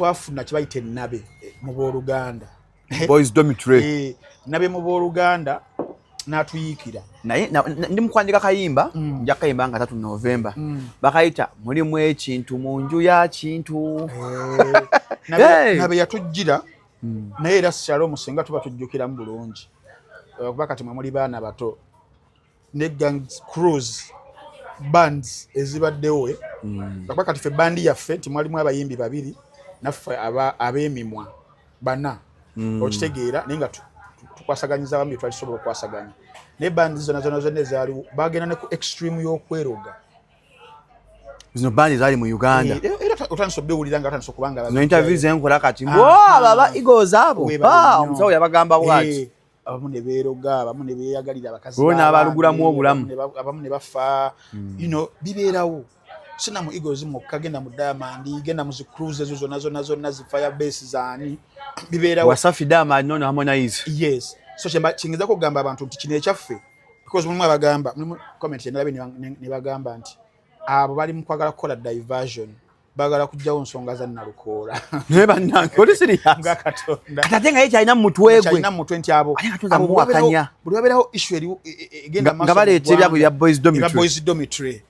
Twafuna kyebayita ennabe mu booluganda. Boys dormitory. Nabe mu booluganda n'atuyiikira. Naye ndi mukwandika kayimba. Nja kayimba nga 3 November. Bakayita "Mulimu ekintu mu nju ya kintu". Nabe, nabe yatujjira, naye era Shalom, singa tuba tujjukiramu bulungi, kuba kati mwe muli baana bato, ne gangs, crews, bands ezibaddewo, eh? Kuba kati ffe bandi yaffe nti mwalimu abayimbi babiri, naffe ab'emimwa bana, okitegeera? Naye nga tukwasaganyiza abamu bye twalisobola okukwasaganya, naye bandi zonna zonna zonna ezaaliwo bagenda ne ku extreme y'okweroga. Zino bandi zaali mu Uganda. Era otandise obiwulira nga batandise okuba nga zino interview zenkola kati, mbu abo aba Eagles abo Weebale ba nnyo. Omusawo yabagamba bwati. Abamu ne beeroga, abamu ne beeyagalira abakazi Bo b'abandi, n'abalugulamu obulamu. abamu ne bafa. Bibeerawo sina mu Eagles mwokka, genda mu Diamond, genda mu zi crews ezo zonna zonna zonna, zi Firebase, zaani, bibeerawo. Wasafi, Diamond nono Harmonize. Yes, so kyengezako okugamba abantu nti kino ekyaffe, because mulimu abagamba, mulimu comment endala ne bagamba nti abo bali mu kwagala kukola diversion, baagala kuggyawo nsonga za Nalukoola. Naye bannange, oli serious? Nga Katonda. Kati ate nga ye kyalina mu mutwe gwe. Kyalina mu mutwe nti abo Ate nga tuyinza abo muwakanya. buli wabeerawo issue eri egenda Nga baleeta ebyabwe ebya boys ebya dormitory. Boys dormitory.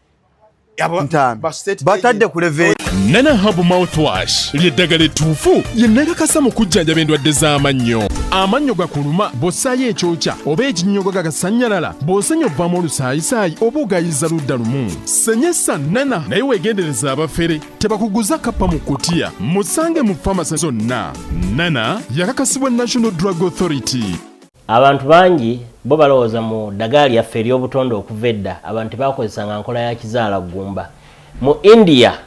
Abo Ntambi ba state batadde agent. ku level. Nana Herbal Mouthwash ly'eddagala ettuufu lye nakakasa mu kujjanjaba endwadde z'amannyo. Amannyo gakuluma bw'ossaayo ekyokya oba ekinnyogo gagasannyalala, bw'osenya ovaamu olusaayisaayi oba ogayiza ludda lumu. Senyesa Nana, naye weegendereza abafere tebakuguza kappa mu kutiya. Musange mu famasi zonna. Nana yakakasibwa National Drug Authority. Abantu bangi bo balowooza mu ddagala lyaffe ery'obutonde okuva edda abantu tebakozesanga nkola ya kizaala ggumba. Mu India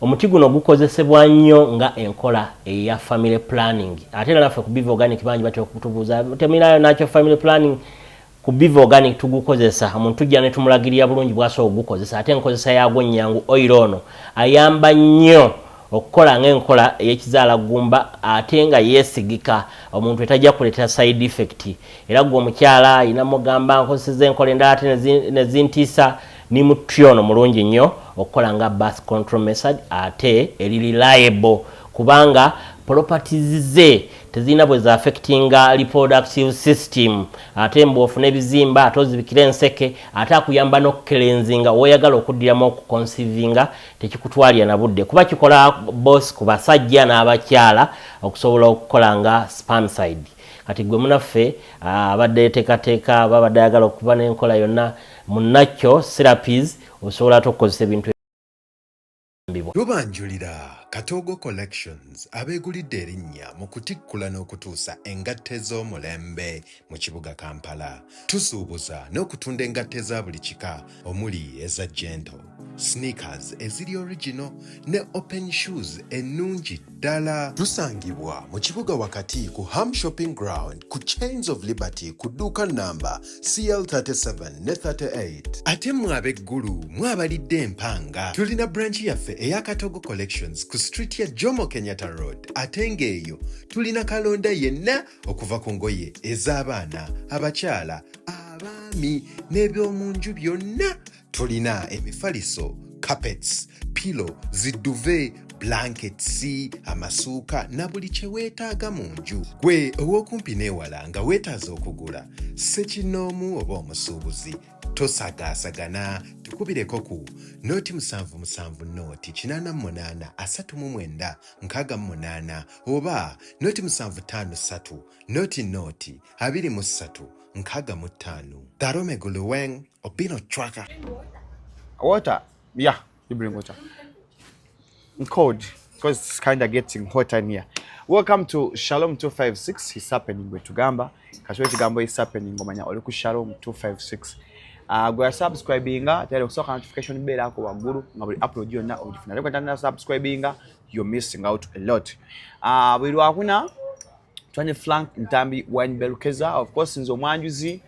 omuti guno gukozesebwa nnyo nga enkola eya family planning. Ate era naffe ku Biva Organic bangi batera okutubuuza, "Temulinayo nakyo family planning?" Ku Biva Organic tugukozesa, omuntu tujja ne tumulagirira bulungi bwasobola okugukozesa, ate enkozesa yaagwo nnyangu. Oil ono ayamba nnyo okukola ng'enkola ey'ekizaala ggumba, ate nga yeesigika, omuntu etajja kuleetera side effect. Era gwe omukyala ayina mugamba, "Nkozeseza enkola endala ate nezintiisa," ni muti ono mulungi nnyo okukola nga birth control method, ate eri reliable kubanga properties ze tezirina bwe zaaffectinga reproductive system. Ate mbw'ofuna ebizimba, ate ozibikira enseke, ate akuyamba n'okucleansinga. Weeyagala okuddiramu okuconceivinga, tekikutwalira na budde kuba kikola both ku basajja n'abakyala okusobola okukola nga spermicide. Kati gwe munaffe abadde yeteekateeka, babadde ayagala okuba n'enkola yonna munakyo therapies, osobola ate okukozesa ebintu ebibwa. Tubanjulira Katoogo Collections, abeegulidde erinnya mu kutikkula n'okutuusa engatto ez'omulembe mu kibuga Kampala. Tusuubuza n'okutunda engatto eza buli kika, omuli eza gentle, sneakers eziri original ne open shoes ennungi ddala. Tusangibwa mu kibuga wakati ku Ham Shopping Ground, ku Chains of Liberty, ku dduuka namba CL37 ne 38. Ate mmwe ab'eggulu mwabalidde empanga, tulina branch yaffe eya Katogo Collections ku street ya Jomo Kenyatta Road, ate ng'eyo tulina kalonda yenna okuva ku ngoye ez'abaana, abakyala, abaami n'eby'omu nju byonna. Tulina emifaliso, carpets, pillow, zi duvet, blankets, amasuuka na buli kye weetaaga mu nju. Gwe ow'okumpi n'ewala nga weetaaza okugula ssekinnoomu oba omusuubuzi, tosagaasagana, tukubireko ku 077 088 39 68 oba 0753 0 0 23 65. Darome Guluweng Obino Chwaka. Water. Yeah, you bring water. Cold, because it's kind of getting hot in here. Welcome to Shalom 256. It's happening bwe tugamba. Kasho ekigambo "is happening", omanya oli ku Shalom 256. Gwe subscribinga tayari okusooka, notification bell ako waggulu nga buli upload yonna ogifuna. Ate gwe subscribinga, you're missing out a lot. Buli lwakuna twani Frank Ntambi Wine Belukeza, of course nze omwanjuzi,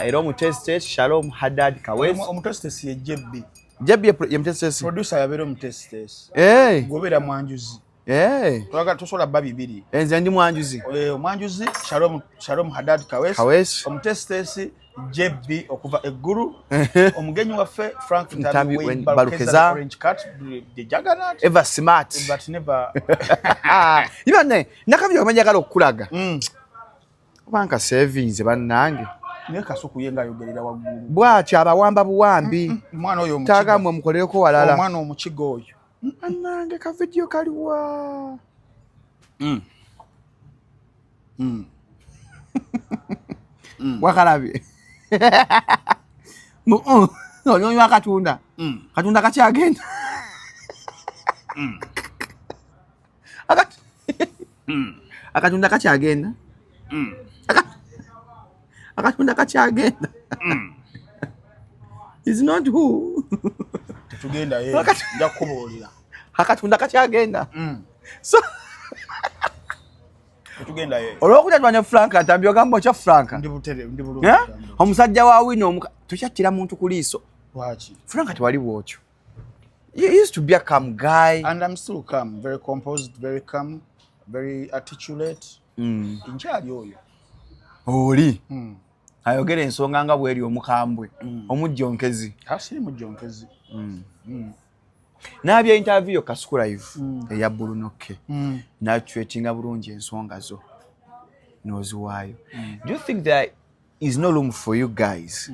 era omutesite Shalom Haddad Kawesi. Omutesitesi ye Jebbi. Jebbi ye mutesitesi. Producer yabeera omutesitesi. Hey. Gwobeera mwanjuzi. Eh. Twagala tosobola bba bibiri. Enze ndi mwanjuzi. Eh, omwanjuzi Shalom, Shalom Haddad Kawesi. Kawesi. Omutesitesi JB okuva eggulu. Omugenyi waffe Frank Ntambi Ntambi Wayne Wayne Balukeza. Balukeza, Orange Cat, the Juggernaut. Ever smart. But never. Iba ne nakabyo kamanya okukulaga. Oba nka savings bannange. Naye Kasuku ye ng'ayogerera waggulu. Bw'atyo abawamba buwambi. Omwana oyo omukiga. Taaga mmwe mukolereko walala. Omwana omukiga oyo. Bannange ka video kaliwa. Wakalabye. Onyonywa akatunda. Katunda kakyagenda. Akatunda kakyagenda. Akatunda kakyagenda. Is not who. Tetugenda ye. Nja kukubuulira. Akatunda kakyagenda. So Tetugenda ye. olwokuta twanya Frank Ntambi ogamba otya Frank? Ndi butere, ndi bulungi. Eh? Omusajja wa wino tokyattira muntu ku liiso. Lwaki? Frank tewali bwotyo. You used to be a calm guy. And I'm still calm, very composed, very calm, very articulate. Nkyali oyo. Oli. Ayogera ensonga nga bweri omukambwe, omujjonkezi. Asiri mujjonkezi. N'abya interview yo Kasuku Live eya Bruno K. N'atreatinga bulungi ensonga zo n'oziwaayo. Do you think there is no room for you guys?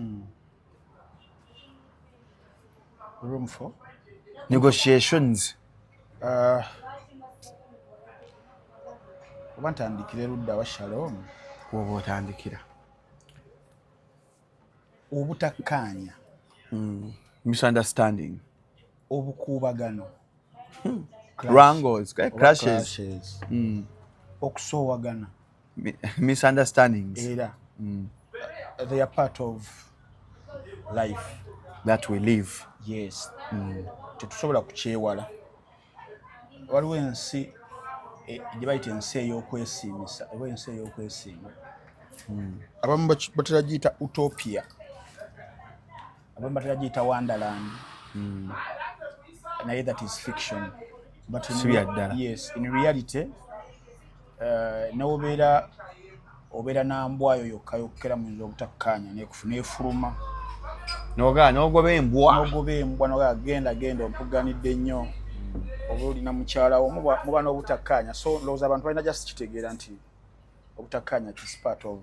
Room for? Negotiations. Oba ntandikire ludda wa Shalom. Woba otandikira. Obutakkaanya. Misunderstanding. Obukuubagano. Wrangles, Oba clashes. clashes. Okusoowagana. Misunderstandings. Era. They are part of life. That we live. Yes. Tetusobola kukyewala. Waliwo ensi gye bayita ensi ey'okwesiimisa oba ensi ey'okwesiima. Abamu batera giyita utopia. Abamu batera giyita wonderland. Naye that is fiction. But in Si bya ddala. Yes, in reality n'obeera obeera nambwayo yokka yokkera muyinza obutakkaanya neefuluma. Nogaa n'ogoba embwa. N'ogoba embwa nogaa genda genda ompuganidde nnyo. Oba olina mukyala wo muba n'obutakkaanya. So ndowooza abantu balina just kitegeera nti obutakkaanya is part of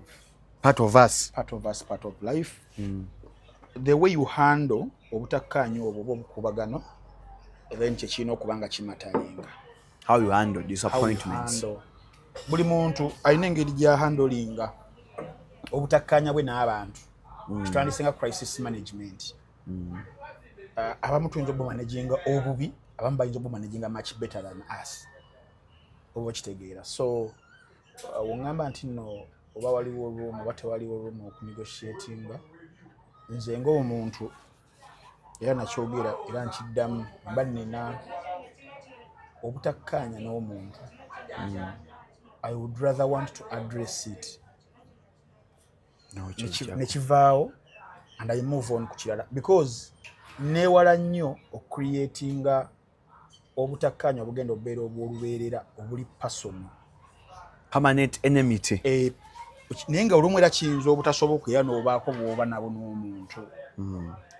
part of us. Part of us, part of life. The way you handle obutakkaanya obwo oba obukubagano then kye kirina okuba nga kimatalinga. How you handle How you disappointments. handle. Buli muntu alina engeri gy'ahandlinga obutakkaanya bwe n'abantu. Kitandise nga crisis management. Abamu tuyinza obumanaginga obubi, abamu bayinza obumanaginga much better than us. Oba okitegeera. So wongamba nti nno oba waliwo room oba tewaliwo room okunegotiatinga, nze ng'omuntu era nakyogera era nkiddamu, mba nnina obutakkaanya n'omuntu, I would rather want to address it nekivaawo and I move on ku kirala, because neewala nnyo ocreatinga obutakkaanya obugenda obubeera obw'olubeerera obuli personal. Permanent enmity. Eh, naye nga olumu era kiyinza obutasoboka era n'obaako bw'oba nabo n'omuntu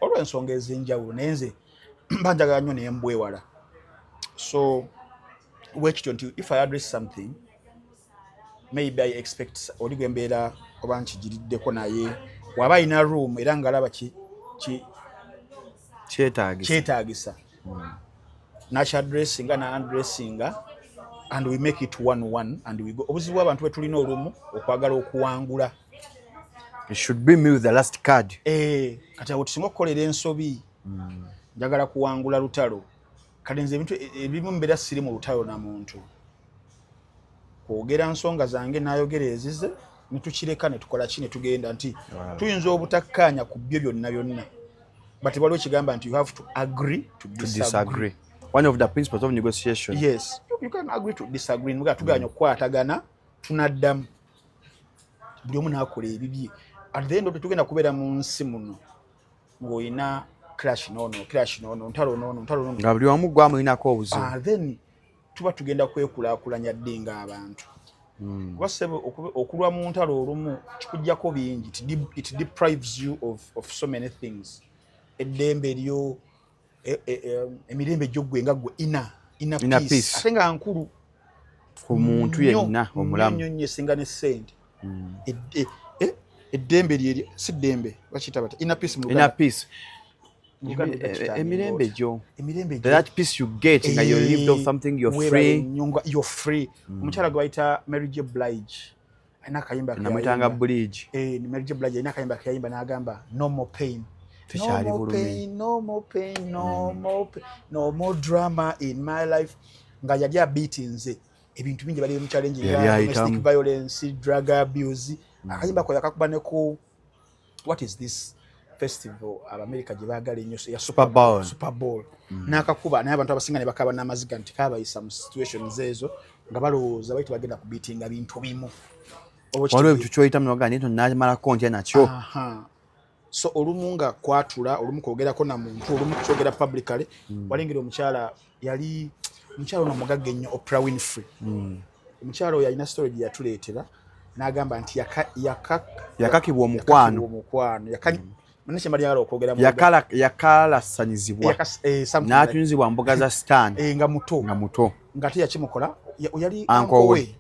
olw'ensonga ez'enjawulo, naye nze mba njagala nnyo naye mbwewala. So bwekityo nti if I address something, maybe I expect oli gwe mbeera oba nkigiriddeko naye waba alina room era ng'alaba kyetaagisa, kyetaagisa nakyaddressinga naaddressinga and we make it one one and we go. Obuzibu abantu bwe tulina olumu okwagala okuwangula. It should be me with the last card. Eh, kati awo tusinga okukolera ensobi. Njagala kuwangula lutalo. Kati nze ebintu ebimu mbeera siri mu lutalo na muntu, kwogera nsonga zange n'ayogera ezize ne tukireka ne tukola ki ne tugenda, nti tuyinza obutakkaanya ku byo byonna byonna, but waliwo ekigamba nti you have to agree to to disagree. Disagree, one of the principles of negotiation. Yes, you can agree to disagree. Nga tuganya okukwatagana, tunaddamu buli omu n'akola ebibye. At the end of the tugenda kubeera mu nsi muno ng'olina clash noono, clash noono, ntalo noono, ntalo noono. Nga buli omu gwamulinako obuzibu. Ah, then Tuba tugenda kwekulaakulanya ddi ng'abantu? Kuba ssebo, okulwa mu ntalo olumu kikugjako bingi. It deprives you of so many things, eddembe lyo, emirembe gyo ggwe nga ggwe, ina Inner peace. Peace. Ate nga nkulu Ku muntu nnyo, yenna omulamu. Nnyo nnyo, esinga ne ssente. Eddembe lyeri, si ddembe, bakiyita bata inner peace mu Inner Luganda? peace. Mu Luganda bakiyita Emirembe ng'otya? gyo. Emirembe gyo. That peace you get nga you lived off something, you're Weebale free. nnyo, nga you're free. Omukyala gwe bayita Mary J Blige alina akayimba ke Namwitanga yayimba. Bridge. Eh, ni Mary J Blige alina akayimba ke yayimba n'agamba, "No more pain." No Tekyali more bulumi. pain, no more pain, no more pain, no more drama in my life. Nga yali abeatinze ebintu bingi, bali mu challenge Yali nga ayitamu. domestic violence, drug abuse. Akayimba ko yakakuba ne ku, what is this festival Abamerika gye baagala ennyo, ya Super Bowl. Super Bowl. N'akakuba, naye abantu abasinga ne bakaba n'amaziga nti kabayisa mu situations ezo nga balowooza bali tebagenda kubeatinga bintu bimu. Oba Waliwo okitegeera? ebintu kyoyitamu nogaa naye tonamalako ntya nakyo. Aha. So olumu nga kwatula, olumu kwogerako na muntu, olumu kukyogera publicly. Walengera omukyala, yali omukyala ono omugagga ennyo, Oprah Winfrey. Omukyala oyo alina story gye yatuleetera n'agamba nti Yakakibwa omukwano. Yakakibwa omukwano. Munne kyembali okwogera mu Yakalasanyizibwa. Something N'atunzibwa mboga za sitaani. Nga muto. Nga muto. Ng'ate yakimukola yali uncle uncle we. We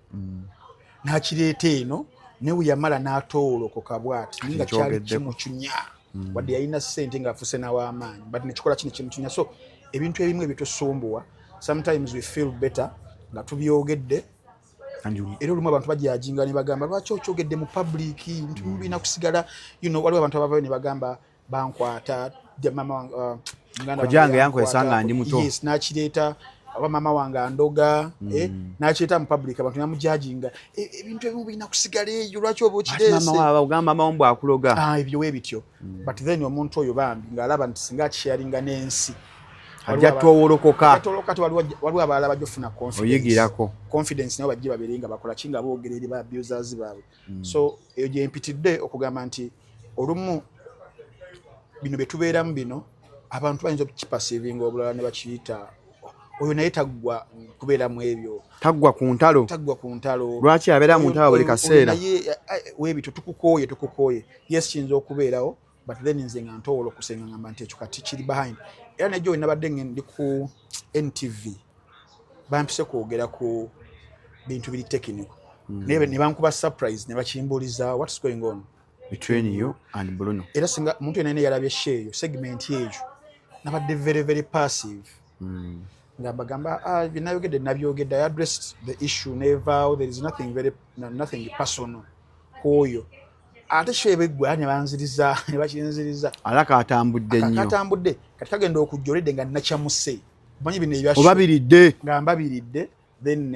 n'akireeta eno, naye we yamala n'atoolokoka bw'ati, naye nga kyali Nkyogeddeko. kimucunya, wadde yalina ssente ng'afuuse n'aw'amaanyi, but nekikola kino kimucunya. So ebintu ebimu ebitusumbuwa, sometimes we feel better nga tubyogedde. Era olumu abantu bajajinga ne bagamba, "Lwaki okyogedde mu public? Nti birina kusigala." Waliwo abantu abavayo ne bagamba, "Bankwata, mama wange, muganda Kojja wange wange yankozesa yankwata." nga ndi muto. Yes, n'akireeta, oba mama wange andoga, n'akireeta mu public, abantu namujajinga. Ebintu ebimu birina kusigala eyo, lwaki oba Ate okireese? mama waaba ogamba mama wo bwakuloga. Ah, ebyo we bityo. But then omuntu oyo bambi ng'alaba nti singa akisharinga n'ensi, ajja toowolokoka. Kati waliwo abalala bajja ofuna confidence. Oyigirako. Confidence, nabo bajje babeere nga bakola ki, nga boogera eri ba abusers baabwe. So eyo gye mpitidde okugamba nti olumu bino bye tubeeramu bino, abantu bayinza okukiperceivinga obulala ne bakiyita, "Oyo naye taggwa kubeera mu ebyo." Taggwa ku ntalo. Taggwa ku ntalo. Lwaki abeera mu ntalo buli kaseera? Naye weebityo, tukukooye, tukukooye. Yes, kiyinza okubeerawo, but then nze nga ntoowola okusenga ngamba nti ekyo kati kiri behind. Era nejjo we nabadde ndi ku NTV, bampise kwogera ku bintu biri technical, naye ne bankuba surprise ne bakimbuuliza, "What's going on between you and Bruno?" Era singa omuntu yenna yalabye show eyo, segment eyo, nabadde very very passive, nga mbagamba, "Ah, bye nayogedde nabyogedde. I addressed the issue nevaawo. There is nothing very, no, nothing personal ku oyo." Ate show eba eggwa ne banziriza, ne bakinziriza. Alaka atambudde nnyo. Katambudde, kati kagenda okujja olidde nga nakyamuse. Omanyi bino ebya show. Obabiridde. Nga mbabiridde, then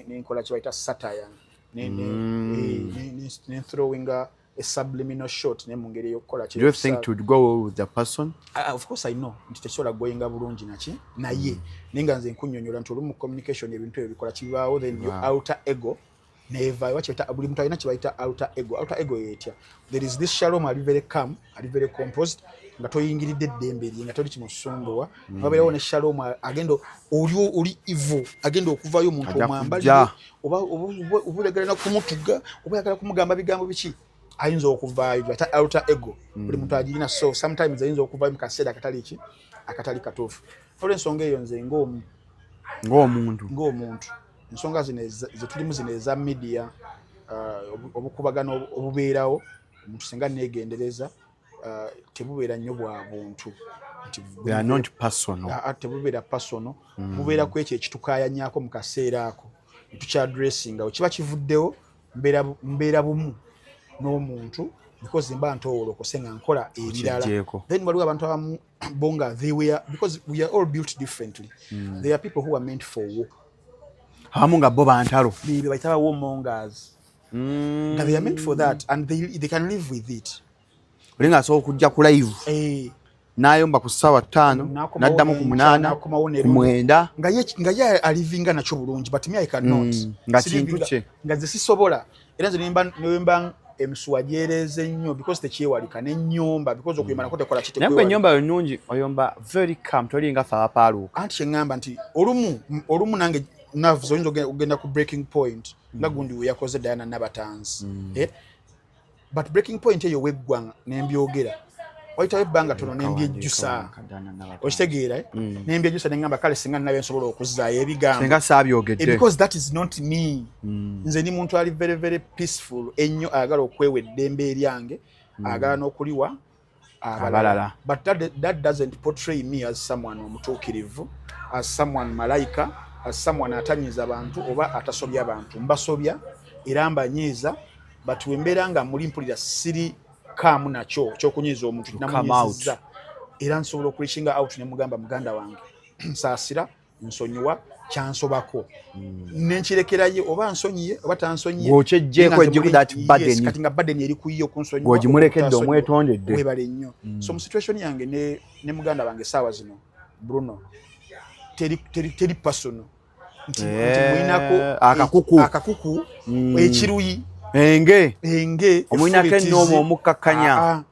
nenkola kye bayita satire, ne throwinga a subliminal shot, ne mu ngeri ey'okukola. Do you think to go well with the person? Of course I know nti tekisobola goyinga bulungi naki, naye naye nga nze nkunnyonnyola nti olumu communication ebintu ebyo bikola kibaawo, then your outer ego nevaayo. Bakiyita, buli muntu alina kye bayita outer ego. Outer ego yetya? There is this Shalom ali very calm, ali very composed, nga toyingiridde eddembe lye, nga toli kimusumbuwa. Wabeerawo ne Shalom agenda oli evil, agenda okuvayo omuntu Ajja omwambalire, kujja. oba oyagala na kumutuga, oba oyagala kumugamba bigambo biki, ayinza okuvaayo. Bayita outer ego, buli muntu agirina. So sometimes ayinza okuvaayo mu kaseera akatali ki, akatali katuufu. Olw'ensonga eyo, nze ng'omuntu, ng'omuntu, ensonga zino zetulimu zino eza media, obukubagano obubeerawo, omuntu singa neegendereza, tebubeera nnyo bwa buntu nti They are not personal. Ah, ah, tebubeera personal. Bubeera ku ekyo ekitukaayanyako mu kaseera ako netukyaddressinga. Kiba kivuddewo, mbeera bumu n'omuntu because mba ntoowolokose nga nkola ebirala. Okiggyeko. Then waliwo abantu abamu bo nga they were, because we are all built differently, there are people who are meant for war. Abamu nga bo bantalo. Be bayita ba warmongers, nga they are meant for that and they can live with it. Oli ng'asobola okujja ku live n'ayomba ku ssaawa 5, N'akomawo n'addamu ku n'enkya, 8, n'akomawo ku 9. Nga ye alivinga nakyo bulungi, but me, I cannot. Nga Sirivinga- kintu kye. Nga nze sisobola. Era nze nemba emisuwa gyereeze nnyo because tekyewalika n'ennyumba, because okuyomba nako tekola ki, Naye gwe tekwewalika. Ennyumba yo nnungi, oyomba very calm, tolinga ffe abapaaluuka. Anti kyeŋŋamba nti olumu nange Nerves, oyinza okugenda ku breaking point nga gundi we yakoze Diana Nabatanzi. But breaking point eyo weggwa nembyogera, wayitawo ebbanga tono nembyejjusa, okitegeera, eh? Nembyejjusa neŋŋamba, kale singa nnabe nsobola okuzzaayo ebigambo Senga saabyogedde. Because that is not me. Nze ndi muntu ali very very peaceful ennyo, ayagala okwewa eddembe eryange, ayagala n'okuliwa abalala. But that doesn't portray me as someone omutuukirivu, as someone malayika, as someone atanyiiza abantu oba atasobya abantu. Mbasobya era mbanyiiza, but wembeera nga muli mpulira siri kaamu nakyo kyokunyiiza omuntu, Come namunyiizizza, era nsobola okureachinga out ne mugamba, "Muganda wange, nsaasira, nsonyiwa, kyansobako," nenkirekeraye oba nsonyiye oba tansonyiye. Ng'okyeggyeko Nga nze ejjiku that burden. Yes, kati nga burden eri ku ye okunsonyiwa Ng'ogimulekedde, oba obutansonyiwa. omwetondedde. Webale nnyo. So mu situation yange ne muganda wange essaawa zino Bruno, teri personal nti mulinako Akakuku. Akakuku, ekiruyi, enge, enge, omulinako efubetizi. ennooma omukkakkanya. Ah, ah,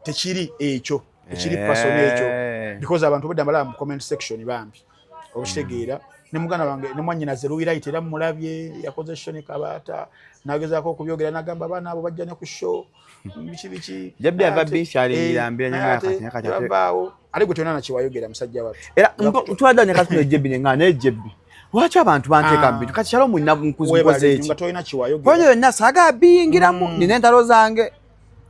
tekiri ekyo, ekiri personal ekyo, because abantu obudde abalaba mu comment section bambi, okitegeera, ne muganda wange ne mwannyinaze Luwirayiti era mulabye yakoze show ne Kabaata, nagezaako okubyogera, nagamba abaana abo bajja ne ku show, biki biki. Jabbi ava Ate- bikyalirira mbira naye nnyo ate kati tebavaawo. Ate gwe tolina nakiwayogera, musajja wattu. Era ntwadda ne kati ejjebbi ne nga nejjebbi, lwaki abantu banteeka mu bintu? Kati kyalo mwina nkoze Webale eki nga tolina kiwayogera. Kwebyo byonna saaga biyingiramu, nina entalo zange,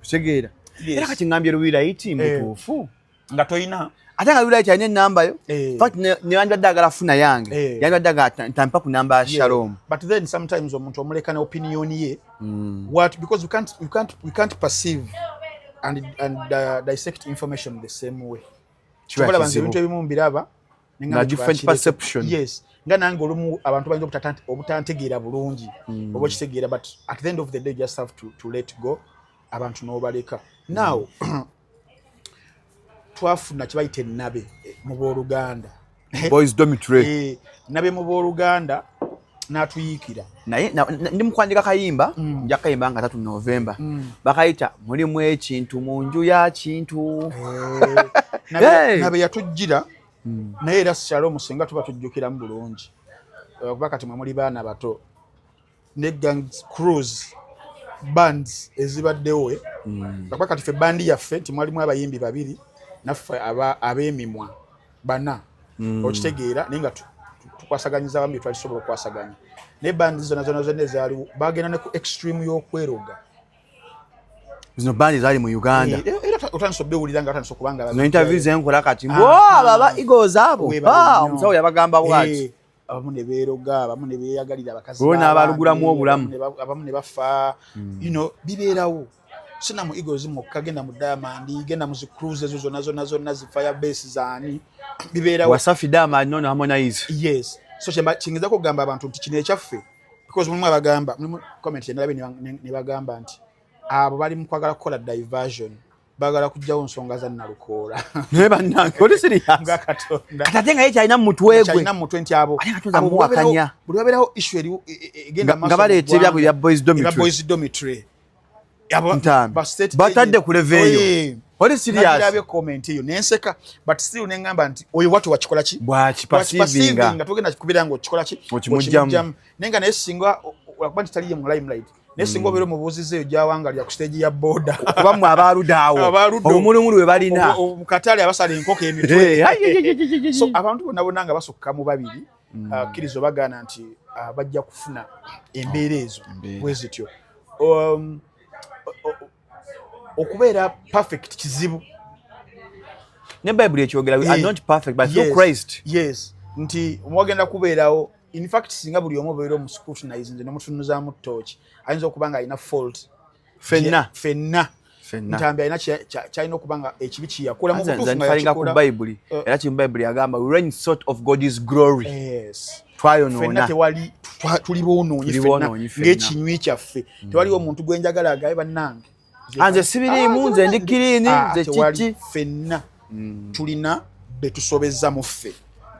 kitegeera? Yes. Era kati ngambye Luwirayiti mutuufu. Nga tolina. Ate nga Luwirayiti alina enamba yo. Fact newandibadde agala funa yange, yandibadde agala ntampa ku namba ya Shalom. But then sometimes omuntu omuleka ne opinion ye, what, because we can't perceive and dissect information the same way. Kiba Kyova nze kizibu. ebintu ebimu mbiraba ne ngamba Na different twakireka. perception. Yes, nga nange olumu abantu bayinza obutantegeera bulungi, oba okitegeera, but at the end of the day you just have to let go abantu n'obaleka. Now twafuna kye bayita ennabe mu booluganda. Boys dormitory. Nabe mu booluganda n'atuyiikira. Naye ndi mukwandika kayimba, nja kayimba nga 3 November, bakayita "Mulimu ekintu mu nju ya kintu". Nabe, nabe yatujjira, naye era Shalom, singa tuba tujjukiramu bulungi, kuba kati mwe muli baana bato, ne gangs, crews, bands ezibaddewo, eh. Kuba kati ffe bandi yaffe nti mwalimu abayimbi babiri, naffe ab'emimwa bana, okitegeera, naye nga tukwasaganyiza wamu bye twali tusobola okukwasaganya. Naye bandi zonna zonna zonna ezaaliwo bagenda ne ku extreme y'okweroga. Zino bandi zaali mu Uganda. Era otandise obbewulira nga batandise okuba nga Zino interview zenkola kati mbu, "Oh, abo aba Eagles abo." Weebale Ah, nnyo. omusawo yabagamba bwati. Abamu ne beeroga, abamu ne beeyagalira abakazi Bo b'abandi, n'abalugulamu obulamu. abamu ne bafa. Bibeerawo sina mu Eagles mwokka, genda mu Diamond, genda mu zi crews ezo zonna zonna zonna, zi Firebase, zaani, bibeerawo. Wasafi, Diamond, nono Harmonize. Yes, so kyengezako okugamba abantu nti kino ekyaffe, because mulimu abagamba, mulimu comment endala ne bagamba nti abo bali mu kwagala kukola diversion, baagala kuggyawo nsonga za Nalukoola. Naye bannange, oli serious? Nga Katonda. Kati ate nga ye kyalina mu mutwe gwe. Kyalina mu mutwe nti abo Ate nga toza abo muwakanya. buli wabeerawo issue eri egenda Nga baleeta ebyabwe ebya boys dormitory. Ebya boys dormitory. Ntambi. Ba state Batadde agent. ku level eyo. Oye. Oli serious? Nagirabye comment eyo nenseka, but still neŋŋamba nti oyo watu wakikola ki? Bwakiperceivinga. Nga togenda kubeera nga okikola ki? Okimugyamu. Okimugyamu. Naye nga naye singa olwakuba nti taliye mu limelight, naye singa obeera omubuuziza eyo gyawangalira ku stage ya boda, Kuba mmwe abaaludde awo, Abaaludde. obumulumulu bwe balina. Mu katale abasala enkoko emitwe. Eh, ai, ai, ai, ai, ai, So abantu bonna bonna nga basukka mu babiri, kkiriza obagaana nti bajja kufuna embeera ezo bwe zityo. Okubeera perfect kizibu. Ne Bayibuli ekyogera, we are not perfect, but through Christ. Yes, nti wagenda kubeerawo, in fact singa buli omu obeera omuscrutinize nze nemutunuzaamu ttooki, ayinza okuba nga alina fault. Ffenna. Ffenna. Ffenna. Ntambi alina kyalina okuba nga ekibi kiyakola mu Nze butuufu nga nfalinga ku yakikola. Bayibuli. Era kimu Bayibuli yagamba, "We ran short of God's glory." Yes. Twayonoona. Ffenna tewali tuli boonoonyi. Tuli Ffenna boonoonyi ffenna. ng'ekinywi kyaffe, tewaliwo omuntu gwe njagala agabe, bannange. Ah, nze sibiriimu, nze ndi clean, Ah, nze tewali. kiki. Ffenna tulina betusobezza mu ffe,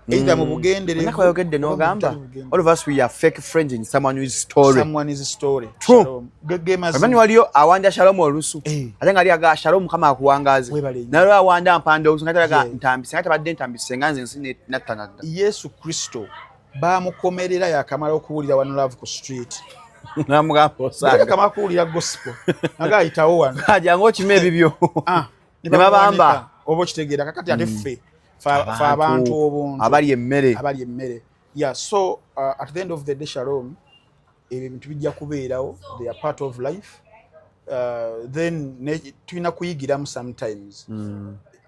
either mu bugenderevu Onnaka wayogedde oba mu n'ogamba, butali bugenderevu. all of us, we are fake friends in someone's story. Someone's story. True. Shalom. Ge mazima. Omanyi waliyo awanda Shalom olusu, ate nga ali aga Shalom, Mukama akuwangaaze. Weebale nnyo. Naye awanda mpanda olusu nga talaga Ntambi, singa tabadde Ntambi, senga nze nsi natta nadda. Yesu Kristo. Bamukomerera yakamala okuwulira One Love ku street. Namugamba osaaga. Yakamala kuwulira gospel, naga ayitawo wano. Jangu okima ebibyo. Ah, ne babamba. Oba okitegeera, kakati ate ffe fe abantu obuntu abali emmere. Abali emmere, yeah. So at the end of the day, Shalom, ebyo ebintu bijja kubeerawo, they are part of life. Then tulina kuyigiramu sometimes.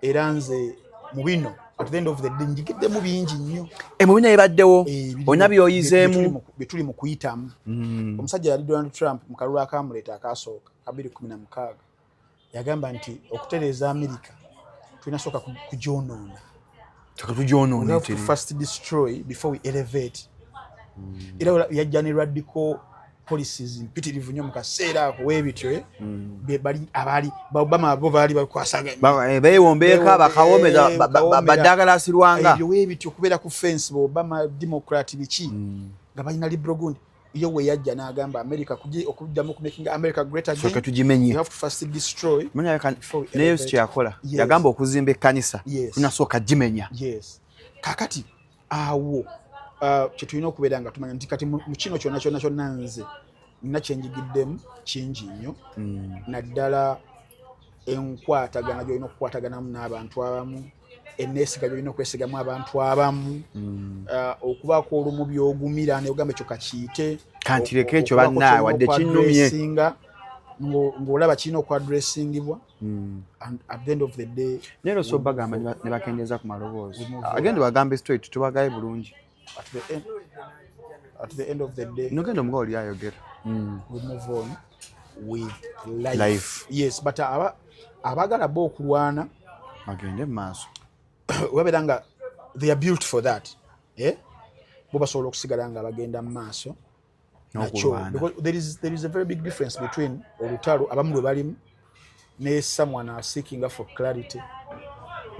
Era nze mu bino, at the end of the day, njigiddemu bingi nnyo. Mu bino ebaddewo olina byoyizeemu. Bye tuli mu kuyitamu. Omusajja yali Donald Trump, mu kalulu akamuleeta akasooka ka 2016, yagamba nti okutereeza Amerika tulina sooka kugyonoona. Tugyonoona. We have to first destroy before we elevate. Era yajja ne radical policies mpitirivu nnyo mu kaseera ako weebityo, eh? Bali abaali ba Obama bo baali bakwasaganya. Beewombeeka bakawomeza baddagala lwanga. Ebyo weebityo, okubeera ku fence, ba Obama, Democrat, biki, nga balina liberal gundi. Ye we yajja n'agamba America okuddamu okumakinga America great again, Soka tugimenye. you have to first destroy. Ne Yesu kyeyakola, yagamba okuzimba ekkanisa tunasooka gimenya. Yes, kakati awo kyetulina okubeera nga tumanya nti kati mu kino kyonna kyonna kyonna, nze nina kyenjigiddemu kingi nnyo, naddala enkwatagana gyolina okukwataganamu n'abantu abamu, eneesiga gyolina okwesigamu abantu abamu, okubaako olumu byogumira neogamba ekyo kakiyite. Kantireke ekyo bannaawe wadde kinnumye. Ng'olaba kirina okwaddressingibwa, and at the end of the day Naye era osobola bagamba ne bakendeeza ku maloboozi. Agenda bagambe straight, tubagaye bulungi. At the end of the day, nogenda omugawo oli ayogera. We move on with life. Life. Yes, but abaagala bo okulwana bagende mu maaso. Babeera nga they are built for that, eh? Bo basobola okusigala nga bagenda mu maaso nakyo. N'okulwana. Because there is a very big difference between olutalo abamu lwe balimu ne someone are seeking for clarity,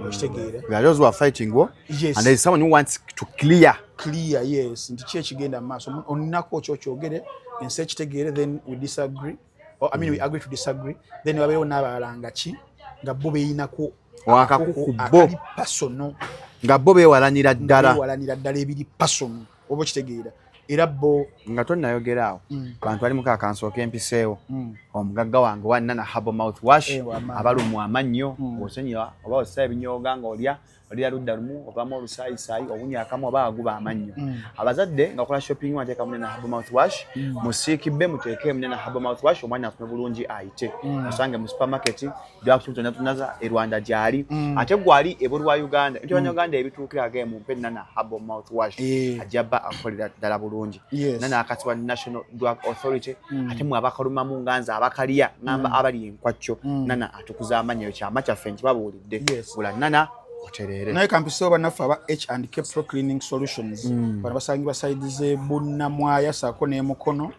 okitegeera? There are those who are fighting war and there is someone who wants to clear. Clear, yes, nti ki ekigenda mu maaso, olinako kyokyogere ensi ekitegeere, then we disagree, or, I mean, we agree to disagree. Then wabeewo n'abalala nga ki nga bo beeyinako Akakuku bo. Akali personal. Nga bo beewalanira ddala. Beewalanira ddala ebiri personal, oba okitegeera, era bo Nga tonnayogera awo, bantu bali muka kansooka empiseewo omugagga wange wa Nana Herbal Mouthwash. Eh, wamaanyi. Abalumwa amannyo, ng'osonyiwa oba ossa ebinyooga ng'olya olira ludda lumu, ovamu olusaayisaayi, owunya akamu oba aguba amannyo. Abazadde nga kola shopping, wateekamu Nana Herbal Mouthwash, musiikibbe muteekemu Nana Herbal Mouthwash, omwana afume bulungi ayite. Osange mu supermarket tunaza e Rwanda gyali, ate gwali ebweru wa Uganda, ebintu bya Uganda ebituukira age mumpe Nana Herbal Mouthwash. Ajja bba akolera ddala bulungi. Nana akasibwa National Drug Authority. Ate mwe abakalumamu nga nze abakalya, ngamba abali enkwacyo, Nana atukuza amannyo, kyama kyaffe nkibabuulidde. Gula Nana otereere. Naye kampisewo bannaffe aba H and K Pro Cleaning Solutions. Bano basangibwa side z'e Bunnamwaya saako n'emukono,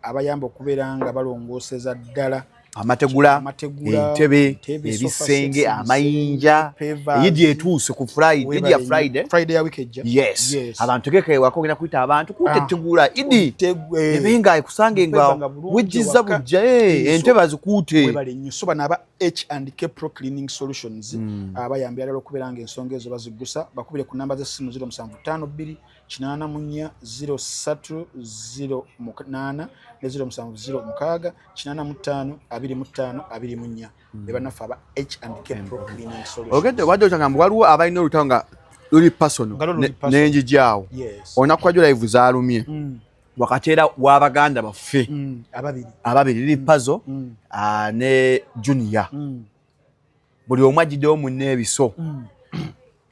abayamba okubeera nga balongooseza ddala amategula, amategula, entebe, entebe, sofa ebisenge, sets, amayinja. Pavers. Eyidi etuuse ku Friday, Idi ya Friday. Friday ya wiiki ejja. Yes, abantu tegeka ewaka, ogenda kuyita abantu kuta etegula Idi ebe nga ekusange nga Mpeva nga bulungi wejjiza ewaka. bujja, entebe azikuute. Webale nnyo. So bano aba H and K Pro Cleaning Solutions abayambira ddala okubeera nga ensonga ezo baziggusa. Bakubire ku namba z'essimu 0752 84 03 08 ne 0706 85 25 24. Be bannaffe aba H and K Pro Cleaning Solutions. Ogedde obadde otagamba waliwo abalina olutalo nga luli personal. Nga luli personal. N'enjijaawo olunaku lwajjo live zaalumye wakati era w'abaganda baffe Ababiri. Ababiri, Lil Pazo ne Junior. Buli omu ajjiddewo munne ebiso.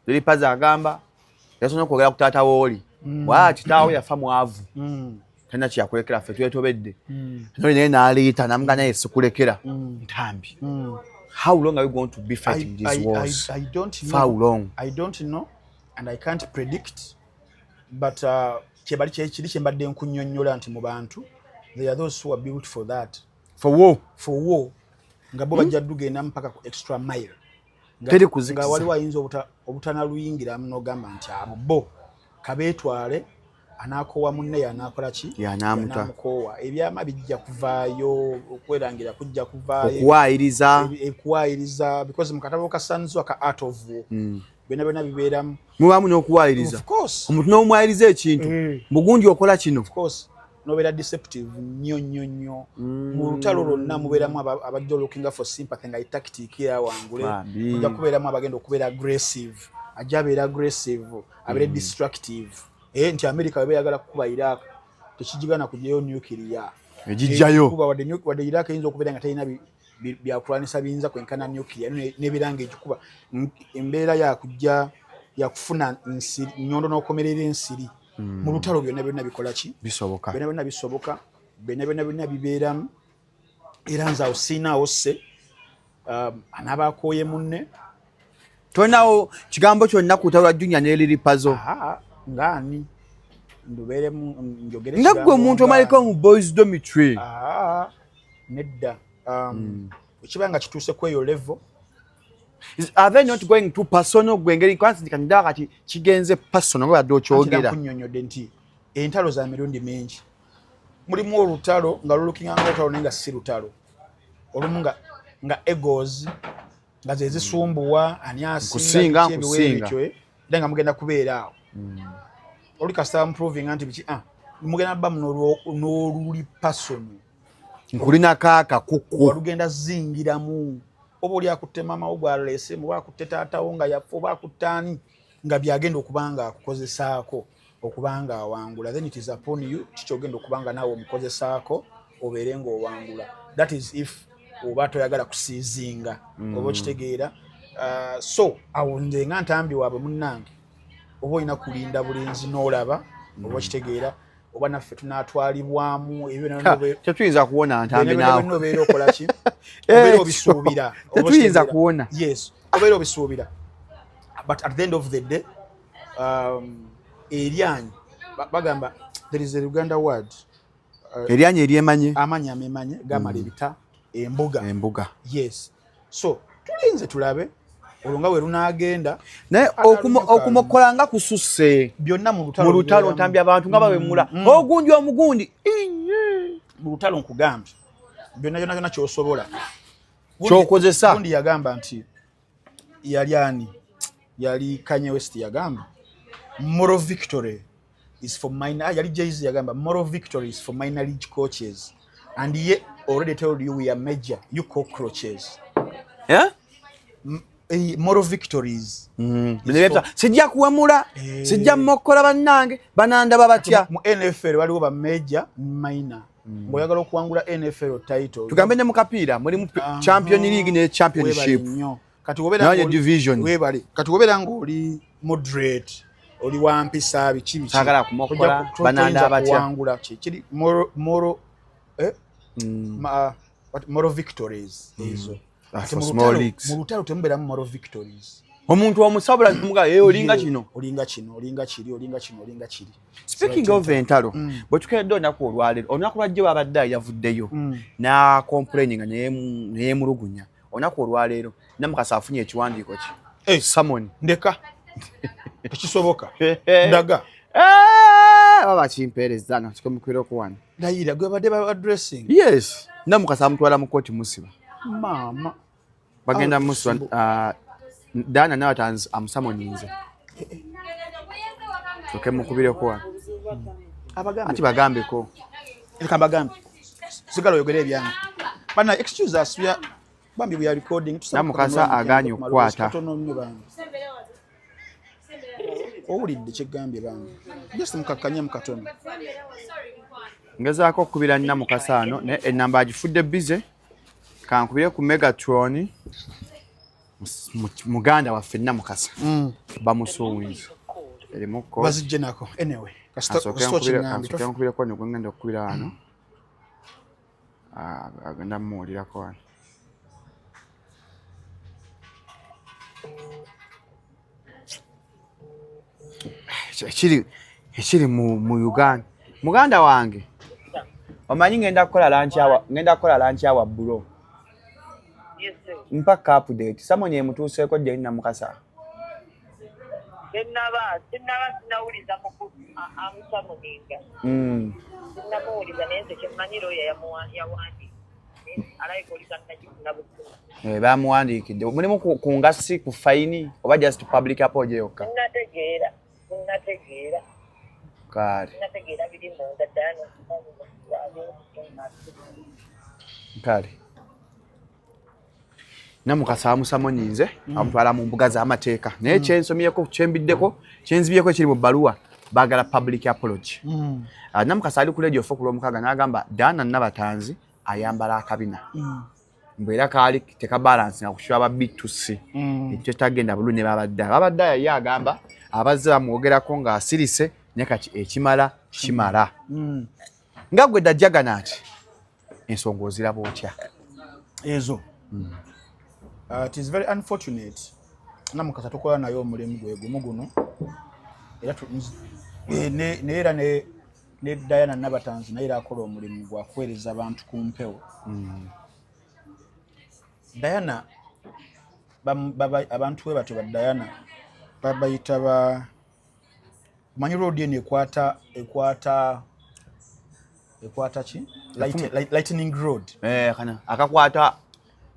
Lil Pazo agamba yasonye okwogera ku taata wooli bwati, kitaawe yafa mwavu, talina kyeyakulekera, ffe twetobedde. Noli naye n'aleeta namuga naye sikulekera ntambi. How long are we going to be fighting these wars? I don't know. For how long? I don't know and I can't predict, but kyebali kiri kyembadde nkunnyonnyola nti mu bantu there are those who are built for that. For war. For war, nga bo bajja dugenda mpaka ku extra mile. Teri kuzikiza. Nga waliwo ayinza obutanaluyingiramu n'ogamba nti abo bo kabeetwale, anaakowa munne yanaakola ki? Yanaamuta. Yanamukoowa. Ebyama bijja kuvaayo, okwerangira kujja kuvaayo. Okuwaayiriza. Okuwaayiriza, because mu katabo ka Sun Tzu aka Art of War, Byonna byonna bibeeramu. Mubaamu n'okuwaayiriza. Of course. Omuntu n'omuwayiriza ekintu, mugundi okola kino. Of course, nobeera deceptive nnyo nnyo nnyo. Mu lutalo lwonna mubeeramu abajja looking for sympathy nga tactic yawangule. Bambi. Ojja kubeeramu abagenda okubeera aggressive, ajja abeera aggressive, abeere destructive, nti America weba eyagala kukuba Iraq, tekigigana kugyayo nuclear. Egijjayo. Kuba wadde Iraq eyinza okubeera nga terina byakulwanisa biyinza kwenkana nuclear, nebeera nga egikuba, embeera yakujja yakufuna nsiri nyondo n'okomerera ensiri. Mu lutalo byonna byonna bikola ki? Bisoboka. Byonna byonna bisoboka, byonna byonna byonna bibeeramu. Era nze awo siinaawo sse anaaba akooye munne. Tolinawo kigambo kyonna ku lutalo lwa Junior ne Lil Pazo? Aha, ngaani ndubeeremu njogere Nga gwe omuntu omaliko mu boys dormitory. Aha, nedda. Ekiba nga kituuse ku eyo level. Are they not going too personal? Gwe engeri kwansi kandaba kati kigenze personal nga badde okyogera. Nkunnyonnyodde nti entalo za mirundi mingi. Mulimu olutalo nga lulukinga nga olutalo naye nga si lutalo. Olumu nga egos nga ze zisumbuwa, ani Nkusinga, asinga, biki ebiweera nkusinga. bityo, eh? Era nga mugenda kubeera awo oli kasita muprovinga nti biki, mugenda bba n'oluli personal. Nkulinako akakuku. Walugenda zingiramu, oba oli akutte maama wo gwalese, oba akutte taatawo nga yafa, oba akutte ani nga byagenda okuba nga akukozesaako okuba nga awangula. Then it is upon you kikyogenda okuba nga naawe omukozesaako obeere ng'owangula. That is if oba toyagala kusiizinga, oba okitegeera. So awo nze nga Ntambi waabwe munnange, oba olina kulinda bulinzi n'olaba, oba okitegeera, oba naffe tunaatwalibwamu ebyo byonna. Tetuyinza kuwona, Ntambi. Byonna Naawe byonna obeera okola ki? Obeera obisuubira. Oba Tetuyinza okitegeera. kuwona. Yes, obeera obisuubira, but at the end of the day, eryanyi bagamba there is a Uganda word. Eryanyi eryemanye. Amanyi amemanye gamala ebita embuga. Embuga. Yes, so tulinze tulabe olwo nga we lunaagenda. Naye Atalunyuka. okumokola nga kususse. Byonna mu lutalo Mu lutalo. bibeeramu. Ntambi, abantu nga bawemula ogundi omugundi. Iye. Mu lutalo nkugambye byonna byonna byonna kyosobola. Ky'okozesa. Gundi yagamba nti yali ani, yali Kanye West yagamba moral victory is for minor, yali Jay-Z yagamba moral victory is for minor league coaches and ye already told you we are major, you cockroaches. Eh? Moral victories. Bino sijja kuwemula, sijja mmokola, bannange banandaba batya? Mu NFL waliwo ba major, minor. Ng'oyagala okuwangula NFL title, Tugambe ne mu kapiira mulimu Champion League ne Championship. Weebale nnyo. Kati wobeera Naye division. Weebale. Kati wobeera ng'oli moderate, oli wampisa, biki biki, Saagala kumokola, bananda toyinza batya. kuwangula. Kiri moral, eh? What, moral victories ezo. Ah, Ate for mu small leagues. mu lutalo temubeeramu moral victories. Omuntu omusabula muga, "Eh, olinga kino." Olinga kino, olinga kiri, olinga kino, olinga kiri. Speaking of entalo, bwe tukeredde olunaku olwaleero, olunaku lwajjo babadde yavuddeyo n'acomplaininga neyemulugunya. Olunaku olwaleero Namukasa afunye ekiwandiiko ki? Eh. Summon. Ndeka, tekisoboka, ndaga. Baba kimpeereza nga kikomukwireko wano. Ndayira gwe badde ba addressing? Yes, Namukasa amutwala mu kooti musiba. Maama. Bagenda Ah, musiba. Dana Nawatanz amusummoninze oke mukubireko wano. Abagambe. Anti bagambeko. Leka mbagambe, sigala oyogere ebyange. Bana, excuse us, we are, bambi, we are recording. Tusaba Namukasa katono agaanye nnyo, okukwata. katono nnyo bambi. Owulidde kyegambye bambi, just mukakkanyemu katono. Ngezaako okukubira Namukasa ano naye enamba agifudde busy. Kankubire ku Megatron. Muganda waffe Namukasa bamusuwinza erimu. Bazijje nako anyway, kasita okiŋŋambye. Kasooke nkubireko wano gwe ngenda okukubira wano. Ah, agenda mmuwulirako wano. Ekiri mu Uganda, muganda wange, omanyi ngenda kukola lunch hour, bro. Yes, sir. Mpa ka update, summon emutuuseeko gyeri Namukasa? Sinnaba sinawuliza muku amusummoninga. Sinnamuwuliza, naye nze kyemmanyi looya yawandiise. Alayika oli tannagifuna busimu. Eh, bamuwandiikidde mulimu ku ngasi, ku fine oba just public apology yokka? Nategeera, nategeera. Kale. Nategeera biri munda ddala. Kale, Namukasa amusamoninze, amutwala mu mbuga z'amateeka, naye kyensomyeko, kyembiddeko, kyenzibyeko ekiri mu bbaluwa, baagala public apology. Ah, Namukasa ali ku Radio 4 ku Lwomukaaga n'agamba Diana Nabatanzi ayambala akabina, mbu era kaali tekabalansi nga kushywa ba B2C, ekyo tagenda bulungi ne babadde babadde ye agamba abazze bamwogerako ng'asirise, naye kati ekimala kimala. Nga gwe dajjagana nti ensonga oziraba otya? Ezo, it is very unfortunate. Namukasa tukola naye omulimu gwe gumu guno, era naye era ne Diana Nabatanzi naye era akola omulimu gwa kuweereza abantu ku mpewo. Diana abantu bwe batyo ba Diana babayita ba, omanyi road eno ekwata ki? Lightning road. Eh, kana akakwata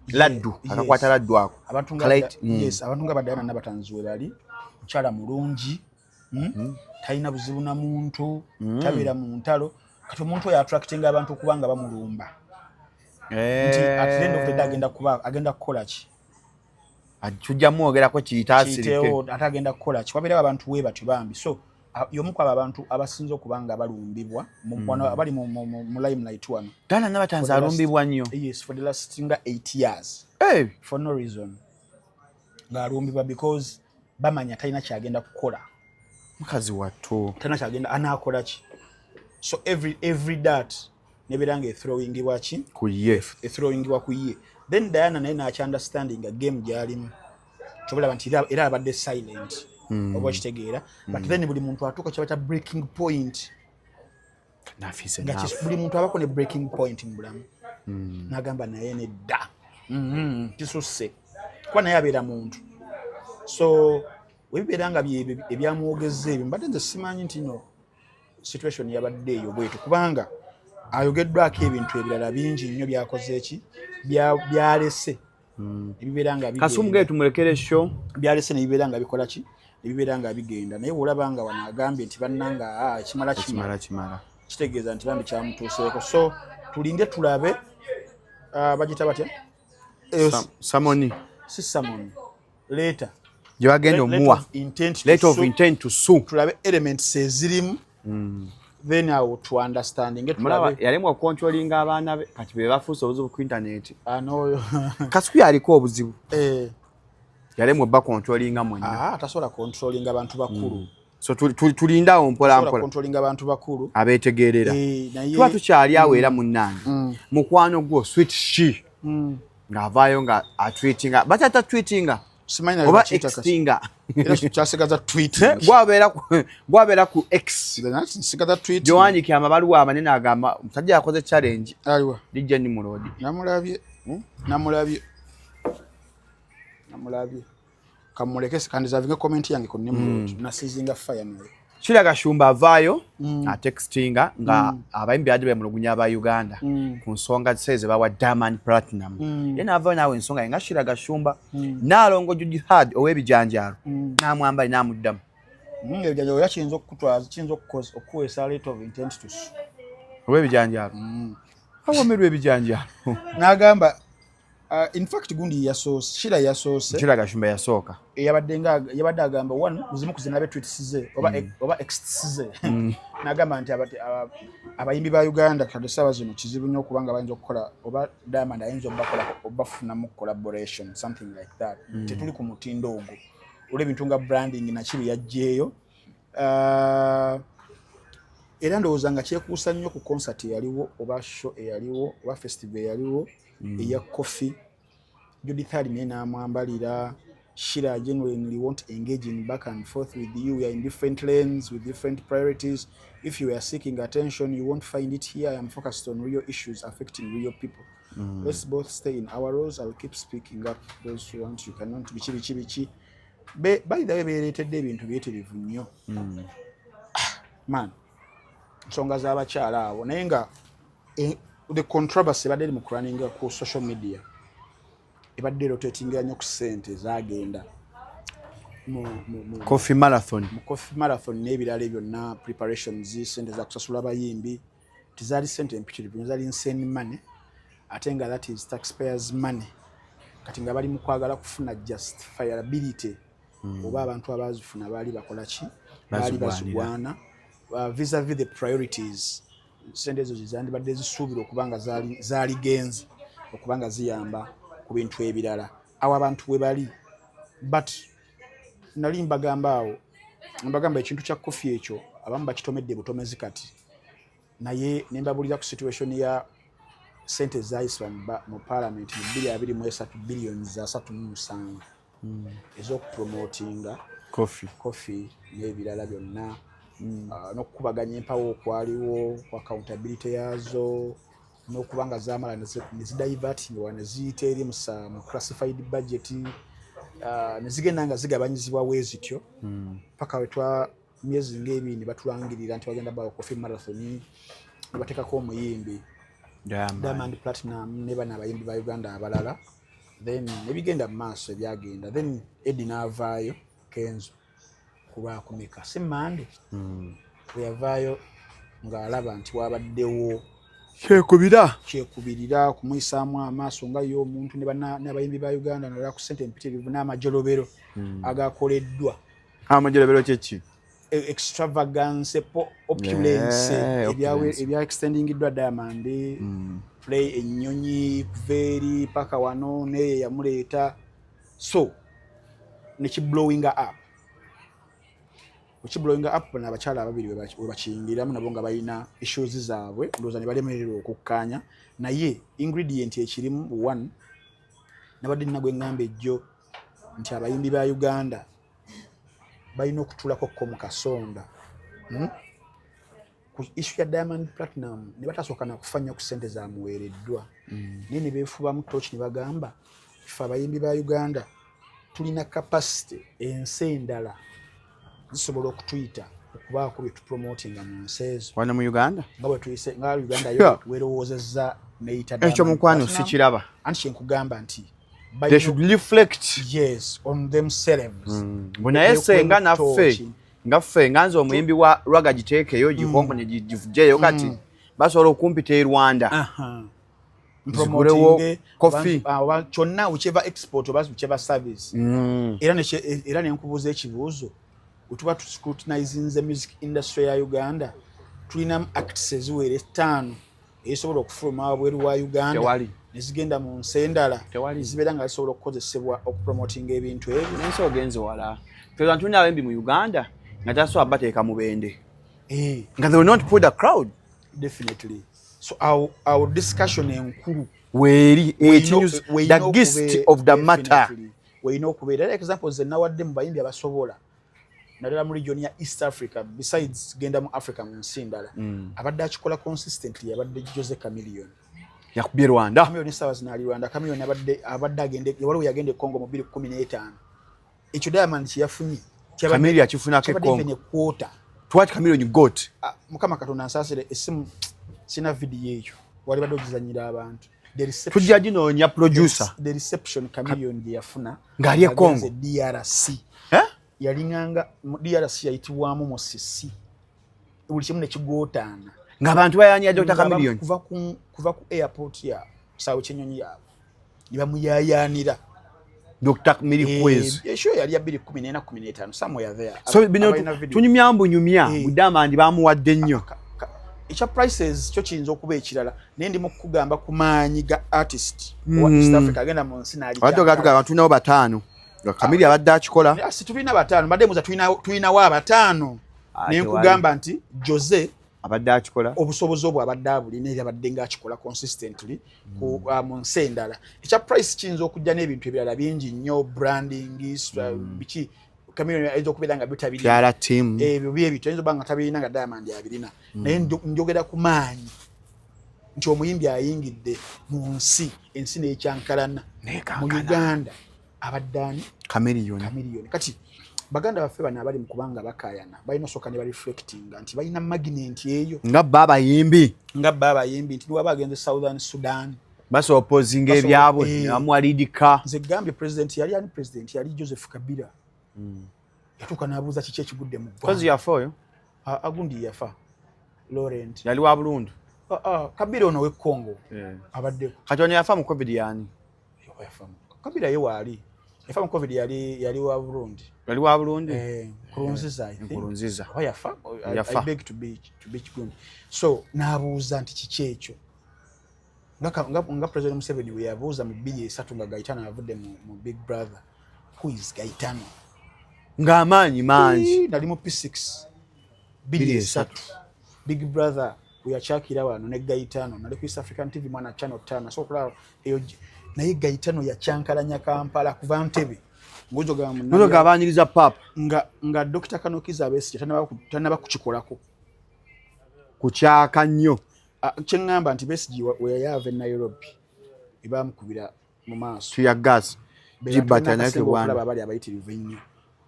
laddu. Akakwata laddu ako. Abantu nga Kalait. Yes, abantu nga ba Diana Nabatanzi we bali, mukyala mulungi, Talina buzibu na muntu, tabeera mu ntalo. Kati omuntu oyo attractinga abantu okuba nga bamulumba, nti at the end of the day agenda kukola ki? Tujja mwogerako kiyite asirike. Kiyitewo, ate agenda kukola ki? Wabeerawo abantu we batyo bambi. So y'omu ku abo abantu abasinze okuba nga balumbibwa wano abali mu limelight wano. Diana Nabatanzi alumbibwa nnyo. Yes, for the last nga 8 years, for no reason, ng'alumbibwa because bamanya talina kyagenda kukola. Mukazi wattu. Talina kyagenda, anaakola ki? So every that nebeera nga ethrowingibwa ki? Ku ye. Ethrowingibwa ku ye. Then Diana naye nakya-understanding nga game gyalimu, kyobulaba nti era abadde silent, oba okitegeera? But then buli muntu atuuka kyabata breaking point. Nafiise. Nga buli muntu abako ne breaking point mu bulamu, n'agamba naye nedda, kisusse, kuba naye abeera muntu. So webibeera nga byebyo ebyamwogeza ebyo, mbadde nze simanyi nti no situation yabadde eyo bwetu, kubanga ayogeddwako ebintu ebirala bingi nnyo byakoze eki, byalese ebibeera nga bigenda. Kasumuge tumulekere show. Byalese nebibeera nga bikola ki, nebibeera nga bigenda. Naye bwolaba nga wano agambye nti bannanga, ah, ekimala kimala. Kimala kimala. Kitegeeza nti bambi kyamutuuseeko. So tulinde tulabe. Ah, bagita batya? Summon. Si summon, letter. Gye bagenda omuwa. Letter of intent to sue. Tulabe elements ezirimu, then awo to understanding. Mulaba yalemwa okucontrollinga abaana be, kati be bafuuse obuzibu ku internet. Anoyo. Kasuku yaliko obuzibu. Eh. Yalemwa obba controllinga mwenna. Ah, tasobola controlling abantu bakulu. So tulindawo mpola Tasobola mpola. Controlling abantu bakulu. Abeetegeerera. Eh, naye tuba tukyali awo, era munnange mukwano gwo Sweet She ng'avaayo nga atweetinga, batata tweetinga Simanyi naye oba bakiyita kasi. Xtinga. Era kyasigaza tweeting. Gwabeera ku X. Nsigaza tweeting. Gyewandiika amabaluwa amanene, agamba omusajja yakoze challenge. Aliwa? Lijja Nimrod. Namulabye, namulabye, namulabye. Kamuleke kandizavinge comment yange ku Nimrod. Nasizinga fire naye. Kiraga Gashumba avaayo atextinga nga abayimbi badde bemulugunya aba Uganda ku nsonga ze bawa Diamond Platinum. Ye naavaayo naawe ensonga ye nga Shira Gashumba, Naalongo Judihad ow'ebijanjaalo n'amwambali n'amuddamu. Ebijanjaalo era kiyinza okukutwaza, kiyinza okukuweesa letter of intent to sue. Ow'ebijanjaalo awomerwa ebijanjaalo. N'agamba, in fact gundi yasoose, Shira yasoose. Shira Gashumba yasooka. Yabadde nga yabadde agamba one zimu ku zinabe tweets ze oba oba X ze, n'agamba nti abayimbi ba Uganda kati essaawa zino kizibu nnyo okubanga bayinza okukola oba Diamond ayinza obakola obafunamu collaboration, something like that. Tetuli ku mutindo ogwo olw'ebintu nga branding naki bye yaggyeeyo. Era ndowooza nga kyekuusa nnyo ku concert eyaliwo oba show eyaliwo oba festival eyaliwo eya Coffee. Judith Ali naye n'amwambalira, "Shira, I genuinely won't engage in back and forth with you. We are in different lanes with different priorities. If you are seeking attention, you won't find it here. I am focused on real issues affecting real people. Let's both stay in our roles. I'll keep speaking up. Those who want, you cannot." Biki biki biki. By the way, beereetedde ebintu biyitirivu nnyo. Man, nsonga z'abakyala abo, naye nga The controversy ebadde eri mu kurunninga ku social media ebadde rotatinga nnyo ku ssente ezagenda mu Coffee marathon. Mu coffee marathon n'ebirala byonna, preparations, sente za kusasula abayimbi, tezaali sente empitirivu, zaali insane money, ate nga that is taxpayers' money. Kati nga bali mu kwagala kufuna justifiability oba abantu abazifuna baali bakola ki, baali Bazigwanira. bazigwana vis-a-vis the priorities sente ezo zandibadde zisuubira okuba nga zaali genze okuba nga ziyamba ku bintu ebirala. Awo abantu we bali, but nali mbagamba awo, mbagamba ekintu kya kofi ekyo abamu bakitomedde butomezi kati, naye ne mbabulira ku situation ya sente ezayisibwa mu parliament mu 2023, billions 37 ez'okupromotinga coffee. Coffee n'ebirala byonna, n'okukubaganya empawo okwaliwo ku accountability yaazo n'okuba nga zaamala ne zidivertingibwa ne ziyita eri mu classified budget, ne zigenda nga zigabanyizibwa bwe zityo paka wetwa myezi ng'ebiri ne batulangirira nti bagenda bawa coffee marathon ne bateekako omuyimbi Diamond. Diamond Platinum ne bano abayimbi ba Uganda abalala. Then nebigenda mu maaso ebyagenda, then Eddie n'avaayo, Kenzo, ku Lwakumeka, si Mande, bwe yavaayo ng'alaba nti wabaddewo kyekubira. Kyekubirira kumuyisaamu amaaso nga ye omuntu ne n'abayimbi ba Uganda, naddala ku ssente empitirivu n'amajolobero agakoleddwa. Amajolobero kyeki? Extravagance, opulence Opulence. Ebya extendingiddwa Diamond play, ennyonyi kuva eri paka wano neye yamuleeta, so nekiblowinga up. Okiblowinga up, bano abakyala ababiri we bakiyingiramu nabo nga balina issues zaabwe, ndowooza ne balemererwa okukkaanya. Naye ingredient ekirimu, one, nabadde nina gwe ŋŋamba ejjo nti abayimbi ba Uganda balina okutuulako ko mu kasonda, Ku issue ya Diamond Platinum ne batasooka nakufa nnyo ku ssente zamuweereddwa, naye ne beefubamu toki ne bagamba, ffe abayimbi ba Uganda tulina capacity, ensi endala zisobola okutuyita okubaako bye tupromotinga mu nsi ezo. Wano mu Uganda. Nga bwe tuyise nga Uganda yo weerowoozezza neyita Ekyo Diamond mukwano Platinum. sikiraba. Anti kyenkugamba nti They should reflect. Yes, on themselves. Mbu naye senga naffe Toki. nga ffe nga nze omuyimbi wa ragga, giteekeyo gikonkonye, givugyeyo, kati basobola okumpita e Rwanda nzigulewo Promoting coffee. Oba kyonna, whichever export oba whichever service. Era nenkubuuza ekibuuzo, wetuba tuscrutinizinze music industry ya Uganda, tulinamu acts eziwera etaano ezisobola okufuluma wabweru wa Uganda Tewali. nezigenda mu nsi endala, Tewali. nezibeera nga zisobola okukozesebwa okupromotinga ebintu ebyo? Nensi ogenze wala, teza tulina abayimbi mu Uganda nga tasobola bateeka mubende nga they will not put the crowd. Definitely. So our discussion enkulu weeri the gist of the matter. Weerina okubeera era examples zenawadde mu bayimbi abasobola, naddala mu region ya East Africa, besides genda mu Africa, mu nsi ndala, abadde akikola consistently abadde Jose Chameleone. Yakubye Rwanda. Chameleone essaawa zino ali Rwanda. Chameleone abadde agende, waliwo yagenda e Congo mu 2015. Ekyo Diamond kyeyafunye Chameleone akifunako e kyabadde Congo. even a quarter. What Chameleone got? Ah, Mukama Katonda nsaasire, essimu sina vidiyo eyo, wali badde ogizanyira abantu. The reception- Tujja ginoonya, producer. The reception Chameleone gye yafuna Ng'ali e Congo. agenze DRC, Eh? yalinganga mu DRC yayitibwamu musisi, buli kimu nekigootaana. Ng'abantu bayanya Dr. Nga Chameleone. Kuva ku airport ya kisaawe ky'ennyonyi yaabwe ne bamuyayaanira. Dr. Milikwezi. Eshow yali ya 2014, 15, somewhere there. So bino Abalina video. tunyumya mbunyumya budamandi bamuwadde nnyo. Ekya prices kyo kiyinza okuba ekirala, naye ndi mu kukugamba ku maanyi ga artist owa East Africa agenda mu nsi n'ali. Abadde ogatugamba tulinawo bataano nga Chameleone abadde akikola. Si tulina bataano, mbadde muza tulinawo abataano. Ah, Naye nkugamba nti Jose abadde akikola. Obusobozi obwo abadde abulina era abadde ng'akikola consistently mu nsi endala. Ekya price kiyinza okujja n'ebintu ebirala bingi nnyo, branding, biki. Chameleone ayinza okubeera nga byo tabirina. PR team. Ebyo byebyo ayinza okuba nga tabirina nga Diamond abirina, naye njogera ku maanyi nti omuyimbi ayingidde mu nsi, ensi n'ekyankalana. Mu Nekankana. Uganda abadde ani? Chameleone. Chameleone. Kati Baganda baffe bano abali mu kubanga bakayana balina osooka ne bareflectinga nti balina magnet eyo. Nga bo abayimbi. Nga bo abayimbi, nti niwaba agenze Southern Sudan, basobola opozinga ebyabwe nebamuwa lidika. Nze gambye, president yali ani? President yali Joseph Kabila. Yatuuka n'abuuza kiki ekigudde mu ggwanga. Yafa oyo? Agundi yafa, Laurent. Yali wa Bulundu. Kabila ono ow'e Congo abaddeko. Kati ono yafa mu COVID yani? Kabila ye waali yafa mu COVID yali wa Burundi. Yali wa Burundi. Nkurunziza, I think. Nkurunziza. Oba yafa? Yafa. I beg to be good. So n'abuuza nti kiki ekyo, nga President Museveni we yabuuza mu 2003 nga Gaitano avudde mu Big Brother, "Who is Gaitano?" Ng'amaanyi mangi. Nali mu P6 23, Big Brother we yakyakira wano ne Gaitano. Nali ku East African TV, mwana, Channel 5. So okulaba eyo, naye Gaitano yakyankalanya Kampala kuva Ntebe ng'ozoga abaniriza papa. Nga Dr. Kanokiza Besigye tanaba kukikolako. Kukyaka nnyo. Kyeŋŋamba nti Besigye we yali ava e Nairobi, ebamukubira mu maaso. Tear gas. Okulaba abali abayitirivu ennyo,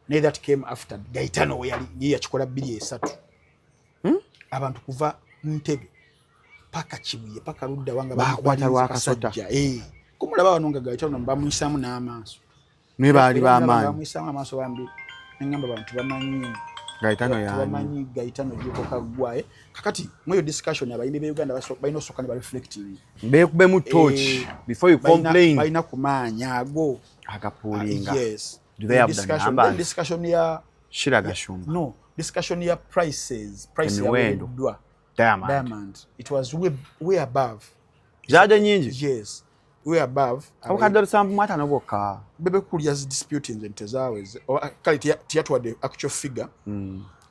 naye that came after Gaitano we yali ye yakikola 2003. Abantu kuva Ntebe paka Kibuye paka ludda wanga. Bakwata lwakasota. Eh, kumulaba wano nga Gaitano bamuyisaamu n'amaaso. Naye baali bamaanyi. Bamuyisaamu amaaso bambi, neŋŋamba bantu bamanyi. Gaitano yani? Bamanyi Gaitano Juko Kaggwaye. Kakati mu eyo discussion, abayimbi be Uganda balina osooka ne bareflecting. Beekubemu torch before you complain. Balina kumaanya ago. Agapulinga. Yes. Do they have the numbers? Discussion ya Shira Gashumba. No, discussion ya prices, price emiwendo yawereddwa Diamond. Diamond, it was way, way above. Zaade nyingi. Yes, way above. Obukadde 75 bwokka. Bebe Cool yas disputing nti tezaaweze. Kale teyatuwadde actual figure,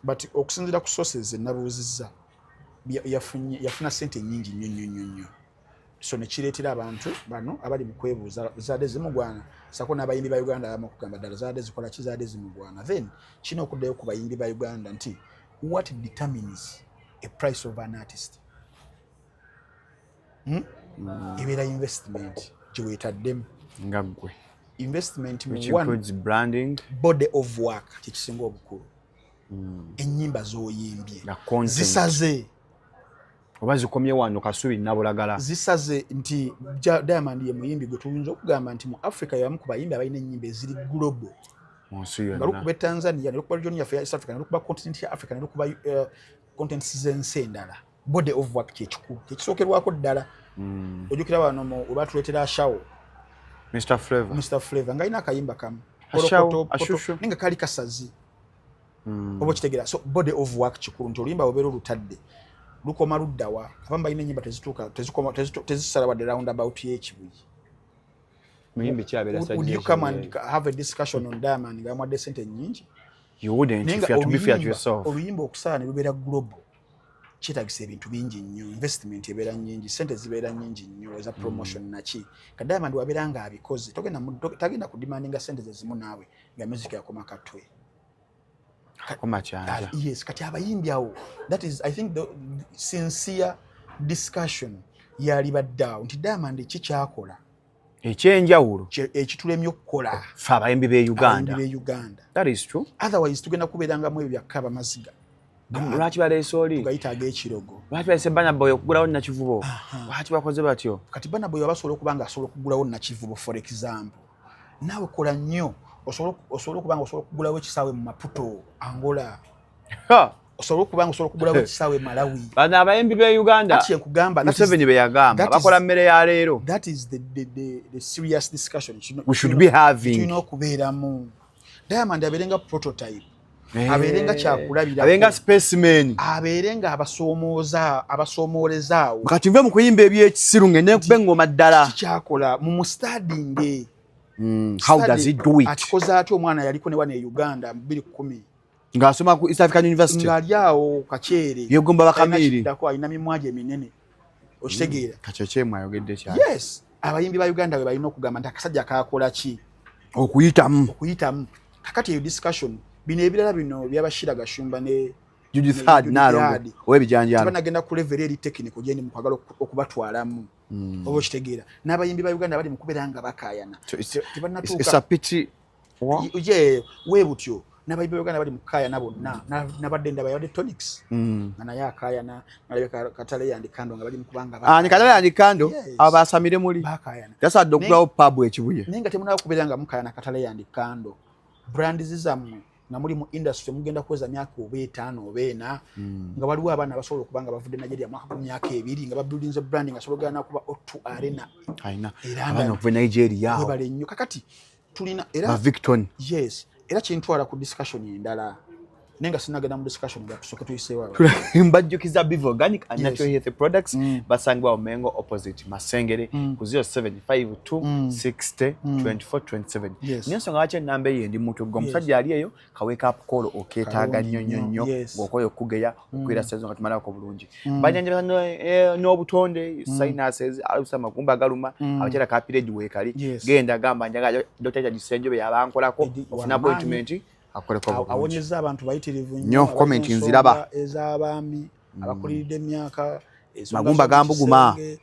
but okusinziira ku sources enabuuzizza, yafuna sente nyingi nnyo nnyo nnyo nnyo. So nekireetera abantu bano abali mu kwebuuza zaadde zimugwana, sako n'abayimbi ba Uganda abamu okugamba ddala zaadde zikola ki, zaadde zimugwana. Then kirina okuddayo ku bayimbi ba Uganda nti what determines a price of an artist? Ebeera investment gye weetaddemu. Nga ggwe. Investment mu Which one includes branding. Body of work kyekisinga obukulu. Ennyimba z'oyimbye Na content. Zisaze. Oba zikomye wano Kasubi Nabulagala. Zisaze nti Diamond ye muyimbi gwe tuyinza okugamba nti mu Africa yabamu ku bayimbi abalina ennyimba eziri global. Mu nsi Nga yonna. lukuba e Tanzania, ne lukuba region yaffe ya East Africa, ne lukuba continent ya Africa, ne lukuba continents z'ensi endala. Body of work kyekikulu, kyekisookerwako ddala. Ojjukira wano we batuleetera Ashawo. Mr Flavor. Mr Flavor nga alina akayimba kamu. Ashawo, Kolokoto, poto, Ashushu. naye nga kali kasazi. Oba okitegeera? So body of work kikulu, nti oluyimba obeera olutadde lukoma luddawa. Abamu balina ennyimba tezituuka, tezisala wadde round about y'ekibuyi. Muyimbi ki abeera Would you come and have a discussion on Diamond nga yamuwadde sente nnyingi? You wouldn't Naye if nga you are to be fair to yourself. Oluyimba okusala ne lubeera global kyetagisa ebintu bingi nnyo. Investment ebeera nnyingi, sente zibeera nnyingi nnyo eza promotion. Naki ka Diamond wabeera nga abikoze, tagenda kudemandinga sente ze zimu naawe nga music yakoma katwe. Koma kyanja. Yes, kati abayimbi awo, that is, I think, the sincere discussion yalibadde awo nti Diamond ki kyakola ekyenjawulo ekitulemye okukola ffe abayimbi b'e Uganda. Abayimbi b'e Uganda. That is true. Otherwise tugenda kubeerangamu ebyo byakkaaba maziga. Lwaki baleese oli? Tugayita ag'ekirogo. Lwaki baleese Burna Boy okugulawo Nakivubo? Lwaki bakoze batyo? Kati Burna Boy basobola okuba nga asobola okugulawo Nakivubo, for example, naawe kola nnyo osobole okuba nga osobola okugulawo ekisaawe mu Maputo, Angola. Ha! Osobole okuba nga osobola okugulawo ekisaawe e Malawi. Bano abayimbi b'e Uganda, Kati nkugamba, Museveni be yagamba bakola mmere ya leero. That is the serious discussion We should be having. Tulina okubeeramu. Diamond abeere nga prototype, abeere nga kyakulabirako. Abeere nga specimen. Abeere nga abasomoolezaawo. Kati nve mu kuyimba ebyekisiru ngende nkuba engoma ddala. Kikyakola mu mustudyinge. How does he do it? Akikoze atya? Omwana yaliko ne wano e Uganda mu 2010. Ng'asoma ku East African University. Ng'ali awo kakyere. Yegomba bakamiiri. Kiddako alina mimwa gye eminene, okitegeera? Kakyekye ayogedde kyali. Yes, abayimbi ba Uganda bwe balina okugamba nti akasajja kakola ki okuyitamu. Okuyitamu. Kakati eyo discussion, bino ebirala bino byabashira Gashumba ne Judith Heard Nalongo ow'ebijanjaalo. Tebanagenda ku level eri technical gyendi mu kwagala okubatwalamu. Oba okitegeera? N'abayimbi ba Uganda bali mu kubeera nga bakaayana. So Tebannatuuka. It's a pity. Ye we butyo. N'abayimbi ba Uganda bali mu kukaayana bonna. Nabadde ndaba yabadde Tonics nga naye akaayana, nalabye Katale yandikando nga bali mu kubanga Ani Katale yandikando? Yes. Abo basamire muli bakaayana. Yasadde okugulawo pub ekibuye. Naye nga temunaba kubeera nga mukaayana Katale yandikando, brands zammwe nga muli mu industry mugenda kuweza myaka oba 5 oba 4, nga waliwo abaana abasobola okuba nga bavudde Nigeria mwaka ku myaka 2 nga babuildinze brand nga asobola ogenda nakuba O2 Arena. Alina Era abaana okuva e Nigeria awo. Webale nnyo. Kakati tulina era Ba Victon. Yes, era kintwala ku discussion endala, naye nga sinagenda mu discussion nga tusooke tuyiseewo aba. Mbajjukiza Biva Organic and Natural Health Products, basangibwa Mengo opposite Masengere ku 0752 60 24 27. Yes. Niyo nsonga lwaki enamba eyo endi mutwe gwe omusajja ali eyo ka wake up call okeetaaga Kalungi nnyo nnyo nnyo, nnyo ng'okola okugeya okukwera sezo nga tumalako bulungi banjanjaba n'obutonde, sinuses, alusa, amagumba agaluma, abakyala ka period weekali. Genda gamba njagala Dr. Gisenjobe yabankolako, Edi, ofuna wamaanyi. appointment akoleko bulungi. Awonyeza abantu bayitirivu Nnyo, nnyo, abalina comment ensonga nziraba. ez'abaami abakuliridde emyaka, ensonga Magumba z'omu gambuguma. kisenge,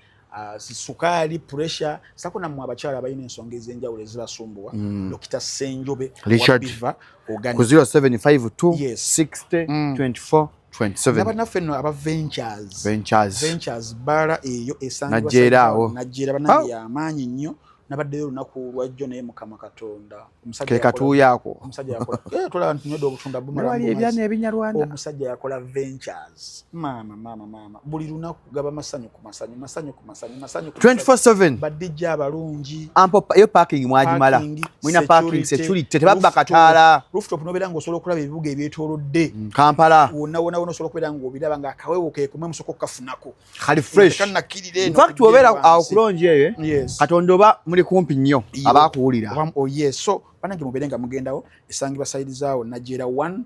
sukaali, pressure, sako nammwe abakyala abalina ensonga ez'enjawulo ezibasumbuwa. Dr. Senjobe wa Richard. Biva Organic. Ku 0752 60 24 27. N'abannaffe nno aba Ventures. Ventures. Ventures bbaala eyo esangibwa Najjeera awo. Najjeera, bannange, y'amaanyi nnyo. Nabaddeyo olunaku lwajjo, naye Mukama Katonda, omusajja Ke katuuyo ako. Omusajja yakola, tolaba nti nywedde obutunda bumala Wali bumazi. ebyana ebinyarwanda. Omusajja yakola Ventures, maama, maama, maama, buli lunaku gaba masanyu ku masanyu, masanyu ku masanyu, masanyu ku masanyu. 24/7. Badijja abalungi. Ample yo parking mwagimala. Parking, Mulina parking, security, tebabba rooftop, kataala. Rooftop nobeera ng'osobola okulaba ebibuga ebyetoolodde Kampala. wonna wonna wonna, osobola okubeera ng'obiraba ng'akawewo kekumwe musooka okukafunako. Kali fresh. Tekannakkirira eno In fact, kujja obeera wansi. awo kulongi eyo, eh? Katonda oba muli kumpi nnyo abakuwulira. Oh, yes. So banange mubeere nga mugendawo, esangibwa side zaawo Najjeera 1,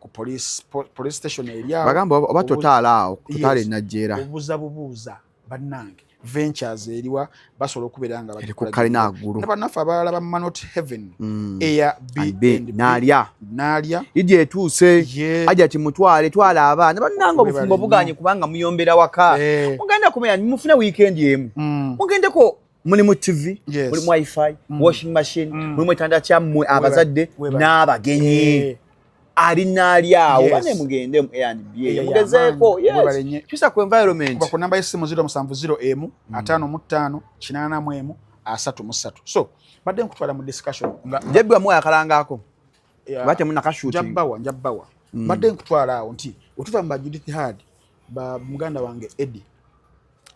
ku police station eri awo. Bagamba oba totaala awo, totaala enajjeera. Obuuza bubuuza, bannange, Ventures eriwa, basobola okubeera nga Eri ku kalina aggulu. Ne bannaffe abalala ba Manot Heaven, Air And B, B&B, Naalya. Naalya. Idi etuuse. Aja timutwale, twala abaana bannange. Webale Obufumbo nnyo. buganye kubanga muyombera waka. Mugenda kumenya mufune weekend emu, mugendeko, mulimu TV, mulimu wifi, washing machine, mulimu ekitanda kyammwe abazadde Webale. n'abagenyi. Ali naali awo. Bane mugende mu Airbnb Eyo mugezeeko. y'amaanyi. Webale nnyo. Kyusa ku environment. Kuba ku namba y'essimu 070 emu 55 81 33. So badde nkutwala mu discussion nga Jebbi wamuwa yakalangako. Yeah. Oba temunakashooting. Njabbawa, njabbawa. Mbadde nkutwala awo nti wetuva mu ba Judith Heard, ba muganda wange Eddie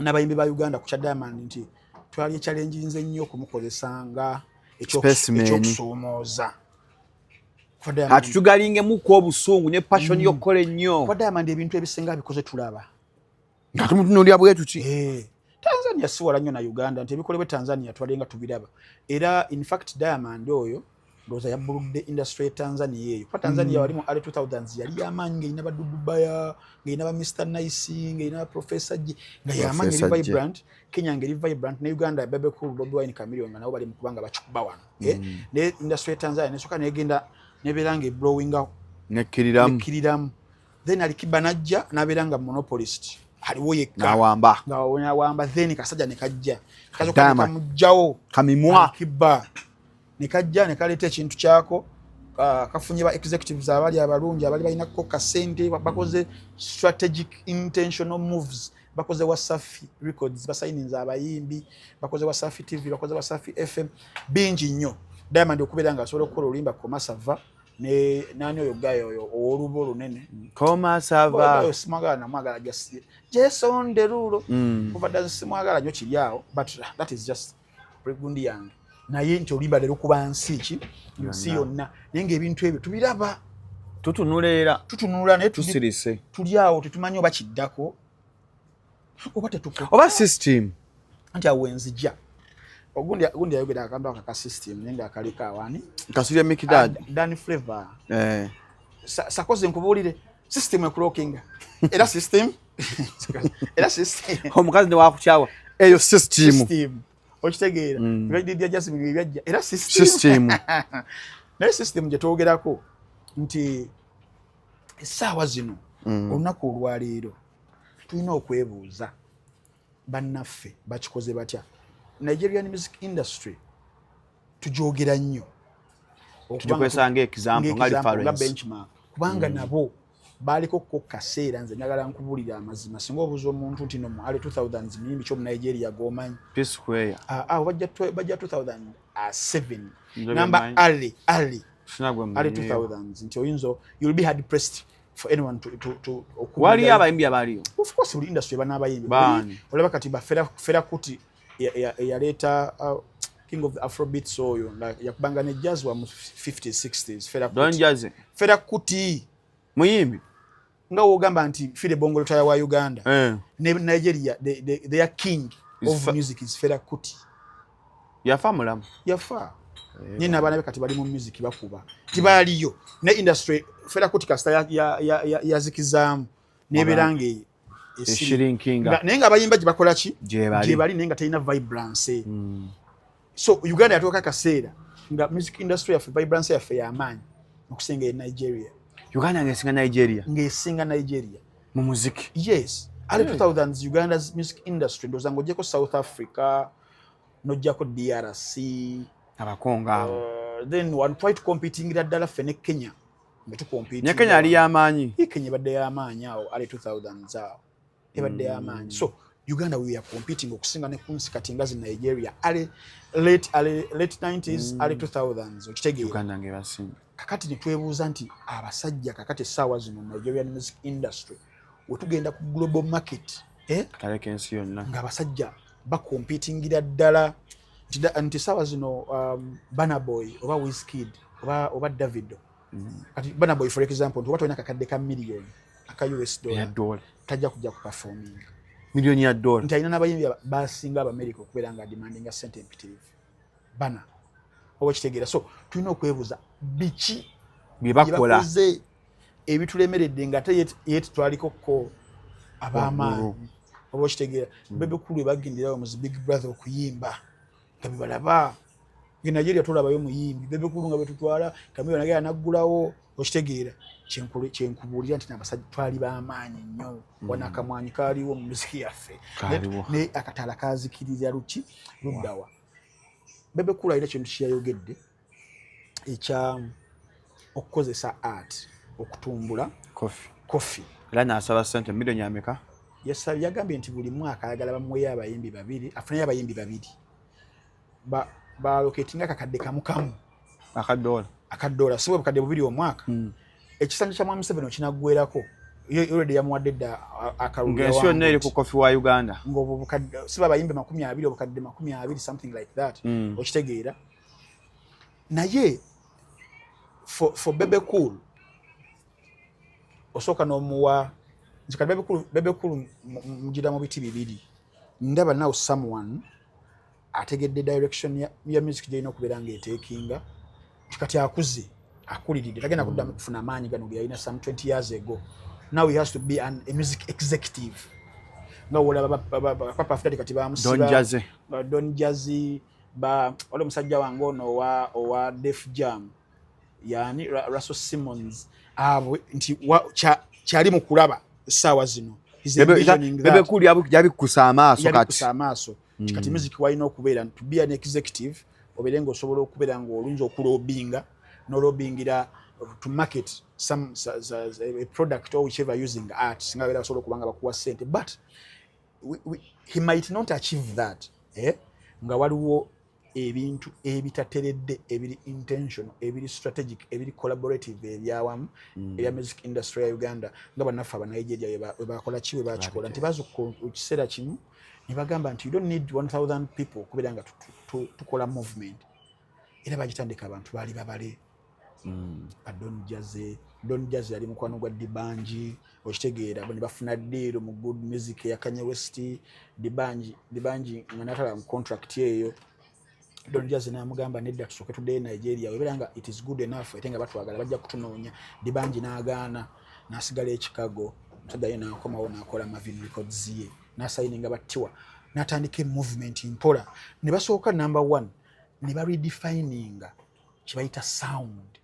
n'abayimbi ba Uganda ku kya Diamond, nti twali echallenginze nnyo okumukozesa nga Specimen. ekyokusoomooza. Kuba Diamond- Atutugalingemuku obusungu ne passion y'okukola ennyo. Kuba Diamond ebintu ebisinga abikoze tulaba. Nga tumutunuulira bwe tuti. Tanzania si wala nnyo na Uganda, nti ebikolebwa e Tanzania twalenga tubiraba. Era in fact Diamond oyo ndowooza yabbuludde industry ya Tanzania eyo, kuba Tanzania wali mu early 2000s yali yamaanyi, ng'erina ba Dudubaya, ng'erina ba Mr Nice, ng'erina ba Professor J, nga yamaanyi, eri Professor J. vibrant. Kenya ng'eri vibrant, ne Uganda Bebe Cool, Bobi Wine, Chameleone nga nabo bali mu kubanga bakikuba wano. Ne industry ya Tanzania nesooka negenda nebeera nga eblowinga, nekkiriramu. Nekkiriramu. Then Alikiba najja n'abeera nga monopolist, aliwo yekka. N'awamba. Nga awamba. Then kasajja ne kajja Diamond. kamugjawo. Kamimwa. Alikiba ne kajja ne kaleeta ekintu kyako, kafunye ba executives abali abalungi, abali balinako kasente, bakoze strategic intentional moves, bakoze Wasafi Records, basayininze abayimbi, bakoze Wasafi TV, bakoze Wasafi FM, bingi nnyo. Diamond okubeera nga asobola okukola oluyimba Komasava ne nani oyo gayo oyo ow'oluba olunene. Koma sava. Oyo simwagala, namwagala just Jason Derulo. Kuva dda simwagala nnyo, kiri awo, but that is just gundi yange. Naye nti oluyimba leero kuba nsi ki, nsi yonna, naye ng'ebintu ebyo tubiraba. Tutunula era. Tutunula naye Tusirise. Tuli awo tetumanyi oba kiddako oba tetuko. Oba system. Nti awo wenzija, ogundi gundi ayogera akantu ako aka system, naye ng'akaliko awani. Kasirye Mikidad. Dan Flavor. Eh. Sakoze nkubuulire, system ekulokinga, era system, era system. Omukazi ne wakukyawa eyo system. System, okitegeera? Ebya Jasmine byajja era system. System. Naye system gye twogerako nti essaawa zino, olunaku olwaleero, tulina okwebuuza bannaffe bakikoze batya. Nigerian music industry tugyogera nnyo. Tugikozesa nga example, nga reference. Benchmark, kubanga nabo baaliko ko kaseera. Nze njagala nkubulira amazima, singa obuuza omuntu nti no mu early 2000s muyimbi ki omunigeria g'omanyi? P Square. Ah, ah, bajja 2007. Nze namba bye mmanyi. Early Sina gwe early mmanyiyo. 2000s nti oyinza, you'll be hard pressed for anyone to Waliyo abayimbi abaliyo? Of course, buli industry eba n'abayimbi. Baani? Olaba kati ba Fela Kuti eyaleeta king of the Afrobeats oyo nga yakubanga ne jazz wa mu 50s, 60s, Fela Don Kuti. Jazzy. Fela Kuti. Muyimbi? Nga wogamba nti Philly Bongoley Taya wa Uganda, ne Nigeria their king Is of music is Fela Kuti. Yafa mulamu? Yafa nye n'abaana be kati bali mu music bakuba, tibaaliyo ne industry. Fela Kuti kasita yazikizaamu nebeera nga Eshrinkinga. Naye nga abayimba gye bakola ki? Gye bali. Gye bali, naye nga terina vibrance. So Uganda yatuuka akaseera nga music industry yaffe, vibrance yaffe y'amaanyi okusinga e Nigeria. Uganda ng'esinga Nigeria? Ng'esinga Nigeria. Mu muziki? Yes, early 2000s Uganda's music industry, ndowooza ng'oggyeko South Africa, n'oggyako DRC, Abakongo abo. Then one try to competingira ddala ffe ne Kenya nga tucompetinga. Ne Kenya yali y'amaanyi? Kenya ebadde y'amaanyi awo early 2000s awo, ebadde y'amaanyi. So Uganda, we are competing okusinga ne kunsi kati nga zi Nigeria early, late, early, late 90s, early 2000s, okitegeera? Uganda ng'ebasinga. Kakati ne twebuuza nti abasajja kakati essaawa zino Nigerian music industry wetugenda ku global market, eh? Katale k'ensi yonna. Ng'abasajja bacompetingira ddala nti essaawa zino Burna Boy oba Wizkid oba Davido. Kati Burna Boy, for example, nti oba tolina kakadde ka miliyoni aka US Eya dollar, dola. Tajja kujja kuperforminga. Miliyoni ya dola. Nti alina n'abayimbi basinga Abamerika okubeera nga demandinga sente empitirivu bana, oba kitegeera? So tulina okwebuuza biki bye bakola byebakoze ebitulemeredde nga ate ye tetwaliko ko ab'amaanyi, oba okitegeera? Bebe Cool webagenderawo mu zi Big Brother okuyimba nga bebalaba nge Nigeria tolabayo muyimbi Bebe Cool nga betutwala Chameleone agenda naggulawo, okitegeera? Kyenkubuulira nti nabasajja twali b'amaanyi nnyo. Wano akamwanyi kaaliwo mu muziki yaffe. Kaaliwo. Ne akataala kazikirira luki luddawa? Bebe Cool alina kintu kyeyayogedde ekya okukozesa art okutumbula Coffee. Coffee. Era n'asaba sente miliyoni ameka? Yasabye, yagambye nti buli mwaka ayagala bamuweyo abayimbi babiri, afuneyo abayimbi babiri baallocatinga akakadde kamu kamu. Akadola. Akadola, si bwe bukadde bubiri omwaka. Ekisanja kya Mwami Museveni okinaggwerako, ye already yamuwadde dda akalulu. Ng'ensi yonna eri ku coffee wa Uganda. Ng'obwo bukadde si babayimbi 20, obukadde 20, something like that. Okitegeera? Naye for Bebe Cool osooka n'omuwa nti kati Bebe Cool mugira mu biti bibiri. Ndaba now someone ategedde direction ya music gyerina okubeera ng'etakinga, nti kati akuze, akuliridde, tagenda kuddamu kufuna amaanyi gano ge yalina some 20 years ago. Now he has to be a music executive nga wolaba Papa After kati bamusiba. Don Jazzy. Don Jazzy, ba wali omusajja wange ono owa Def Jam, yani Russell Simmons, abo nti kyali mu kulaba essaawa zino. He's envisioning that. Bebe Cool yabikusa amaaso kati. Yabikusa amaaso nti kati music walina okubeera to be an executive, obeere ng'osobola okubeera ng'oluyinza okulobbyinga n'olobbyingira to market some a product or whichever using art, singa babeera basobola okuba nga bakuwa ssente. But he might not achieve that, eh? Nga waliwo ebintu ebitateredde, ebiri intentional, ebiri strategic, ebiri collaborative, ebyawamu ebya music industry ya Uganda, nga bannaffe Abanigeria we bakola ki, we bakikola nti bazuka ekiseera kimu ne bagamba nti you don't need 1000 people okubeera nga tukola movement. Era bagitandika, abantu baali babale ba Don Jazzy. Don Jazzy yali mukwano gwa D'banj, okitegeera? Ne bafuna deal mu Good Music eya Kanye West. D'banj nga natala mu contract eyo, Don Jazzy n'amugamba, "Nedda, tusooke tuddeyo Nigeria, webeera nga it is good enough ate nga batwagala bajja kutunoonya." D'banj n'agaana n'asigala e Chicago. Omusajja ye n'akomawo n'akola Mavin Records ye, n'asigninga Battiwa, n'atandika emovement mpola. Ne basooka number one ne baredefininga kye bayita sound.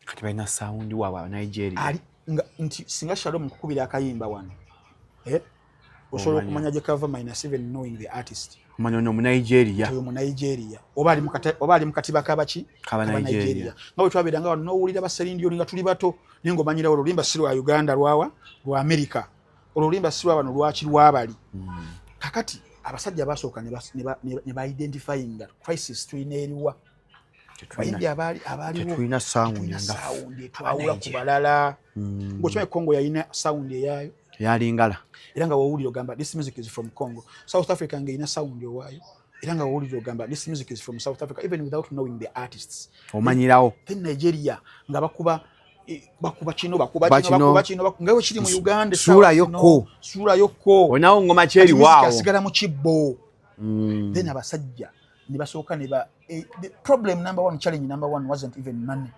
Kati balina sound waabwe Abanigeria. Ali nga nti singa Shalom kukubira akayimba wano, eh? Osobola Omanya. okumanya gye kava minus even knowing the artist. Omanya ono Omunigeria. Oyo mu Nigeria, oba ali mu katiba kabaki? Kaba Nigeria. Nga bwe twabeeranga wano n'owulira ba Celine Dion nga tuli bato, naye ng'omanyirawo oluyimba si lwa Uganda, lwawa? Lwa America. Olwo oluyimba si lwa bano, lwaki? Lwabali. Kakati abasajja basooka ne ba identifyinga crisis tulina eriwa. Abayimbi abaaliwo Tetulina sound. Tetulina Nga sound etwawula ku balala. Ng'okimanyi Congo yalina sound eyaayo. Yalingala. Era nga wowulira ogamba, "This music is from Congo." South Africa nga erina sound owaayo, era nga wowulira ogamba, "This music is from South Africa," even without knowing the artists. Omanyirawo. Then Nigeria nga bakuba bakuba kino, bakuba Ba kino, kino. bakuba kino, nga bwe kiri mu Uganda essaawa Suulayokko. zino, suulayokko. Olinawo ngoma Kati music kyeriwaawo. asigala mu kibbo. Then abasajja ne basooka ne ba the problem number one, challenge number one wasn't even money.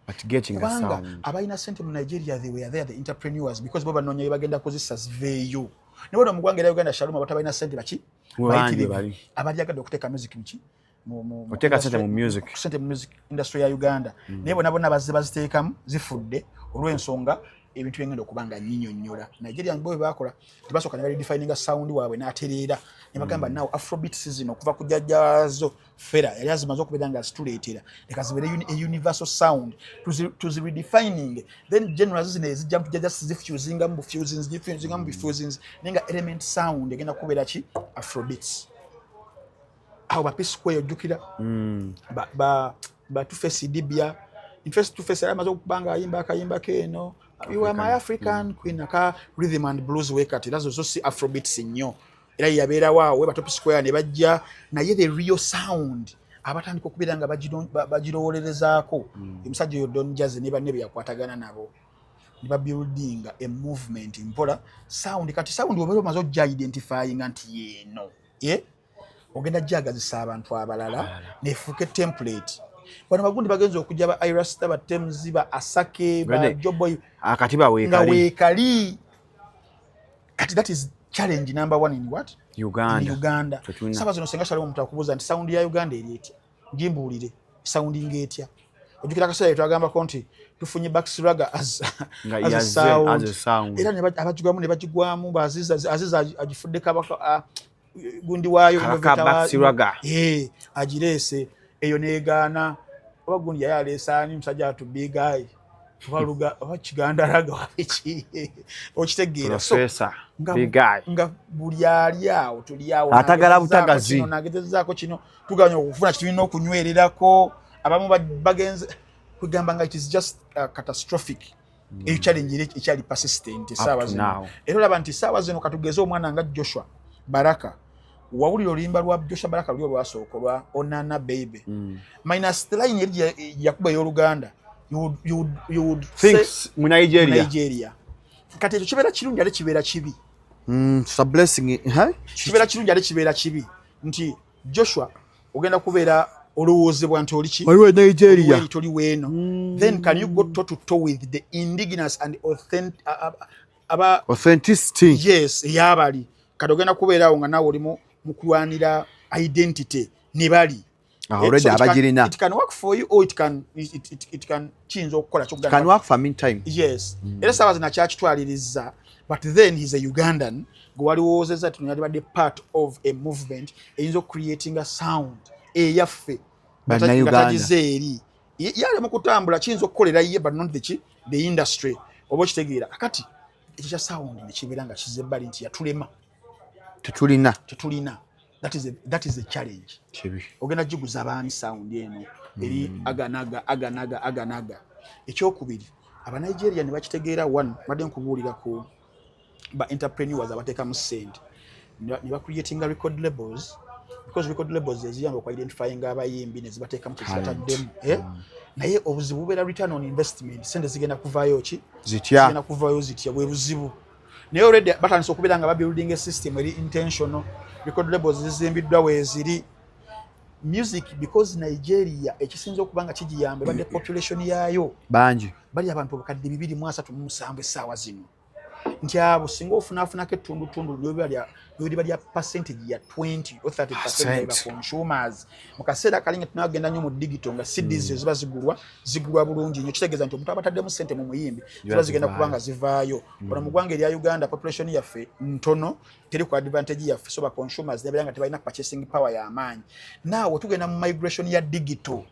But getting a Kubanga sound. abalina sente mu Nigeria, they were there, the entrepreneurs, because bo banoonya bye bagenda kozesa ziveeyo. Ne wano mu ggwanga erya Uganda, Shalom, abatabalina sente baki? Bangi. Bayitirivu. Bali. Abalyagadde okuteeka music muki Oteeka sente mu music. Sente mu music industry ya Uganda. Naye bonna bonna bazze baziteekamu, zifudde olw'ensonga ebintu byengenda okuba nga nyinyonnyola. Nigeria bo bwe bakola, tebasooka ne baredefininga sound waabwe n'atereera ne bagamba, "Now afrobeats zino okuva ku jjajjaazo Fela yali azimaze okubeera nga zituleetera, leka zibeere a universal sound, tuzi redefining." Then genres zino ezijja tujja just zifusingamu bufusings, zifusingamu bufusings, naye nga element sound egenda kubeera ki? Afrobeats. Awo ba P-Square, ojjukira ba 2Face Idibia. In fact, 2Face yali amaze okuba nga ayimba akayimba keeno, "You Are My African Queen," aka rhythm and blues wekati, era zo zo si afrobeats nnyo, era yabeerawo awo. Ba P-Square ne bajja, naye the real sound abatandika okubeera nga bagirowolerezaako omusajja oyo Don Jazzy ne banne be yakwatagana nabo ne babuildinga a movement mpola sound. Kati sound obeera omaze ojja identifyinga nti yeeno, ye ogenda gyagazisa abantu abalala nefuuka template. Bano bagundi bagenza okujja, ba Ayra Starr, ba Tems, ba Asake, ba Gane. Joeboy Akatiba nga weekali. Weekali. Kati that is challenge number one in what? In Uganda. Uganda. Tetulina. Saba zino, senga Shalom, omuntu akubuuza nti sound ya Uganda eri etya, gimbuulire sound ng'etya. Ojjukira akaseera twagambako nti tufunye Baxi Ragga Nga as a yazze sound. As a sound. Era abagigwamu ne bagigwamu, ba Aziza agifudde kabaka gundi waayo. Kabaka innovator Baxi Ragga. Eh, agireese eyo negaana. Oba gundi yali aleese ani, musajja atu big guy, oba luga oba kiganda ragga wabiki, okitegeera? So Professor nga, Big Guy. nga buli ali awo tuli awo Atagala nagezezaako butagazi. kino, nagezezaako kino, tuganya okufuna kitulina okunywererako. Abamu bagenze kwegamba nga it is just catastrophic. Eyo challenge eri ekyali persistent essaawa Up to zino. now. Era olaba nti essaawa zino, katugeze omwana nga Joshua Baraka, wawulira oluyimba lwa Joshua Baraka luli olwasooka olwa "Onana Baby", minus the line eri yakuba ey'Oluganda, you would say Thinks mu Nigeria. Nigeria. Kati ekyo kibeera kirungi ate kibeera kibi. It's a blessing, huh? Kibeera kirungi ate kibeera kibi nti Joshua ogenda kubeera olowoozebwa nti oli ki? Waliwo Nigeria. Weri, toli weeno. Then can you go toe to toe with the indigenous and authentic aba Authenticity. Yes, eyabali. Kati ogenda kubeerawo nga naawe oli mu kulwanira identity ne bali. Ah, already So abagirina. It can work for you or it can kiyinza okukola kyokugamba Can work for meantime. Yes. Era saawa zino akyakitwaliriza, but then he's a Ugandan gwe waliwoozeza ti yalibadde part of a movement eyinza okucreatinga sound eyaffe nga Bannayuganda. tagize eri. Ye ali mu kutambula, kiyinza okukolera ye, but not the industry, oba okitegeera? Akati ekyo kya sound nekibeera nga kiza ebbali nti yatulema. Tetulina. Tetulina. That is a challenge. Kibi. Ogenda giguza baani sound eno eri aganaga aganaga aganaga? Ekyokubiri, Abanigeria ne bakitegeera. One, badde nkubuulira ku ba entrepreneurs abateekamu ssente ne bacreatinga record labels, because record labels eziyamba okuidentifyinga abayimbi ne zibateekamu kyezibataddemu, eh? Naye obuzibu bubeera return on investment. Sente zigenda kuvaayo ki? Zitya? Zigenda kuvaayo zitya? Bwe buzibu. Naye already batandise okubeera nga babuilding a system eri intentional. Record labels zizimbiddwa weeziri. Music, because Nigeria ekisinza okuba nga kigiyamba ebadde population yaayo. Bangi. Bali abantu obukadde 237 essaawa zino. Nti abo singa ofunaafunako ettundutundu liba lya percentage ya 20 or 30% Percent. ba consumers mu kaseera kalinga tunagenda nnyo mu digital, nga CDs ziba zigulwa bulungi nnyo. Kitegeeza nti omuntu aba ataddemu ssente mu muyimbi, ziba zigenda kuba nga zivaayo. Wano mu ggwanga erya Uganda, population yaffe ntono, teri ku advantage yaffe, so ba consumers nebeera nga tebalina purchasing power y'amaanyi. Naawe tugenda mu migration ya digital.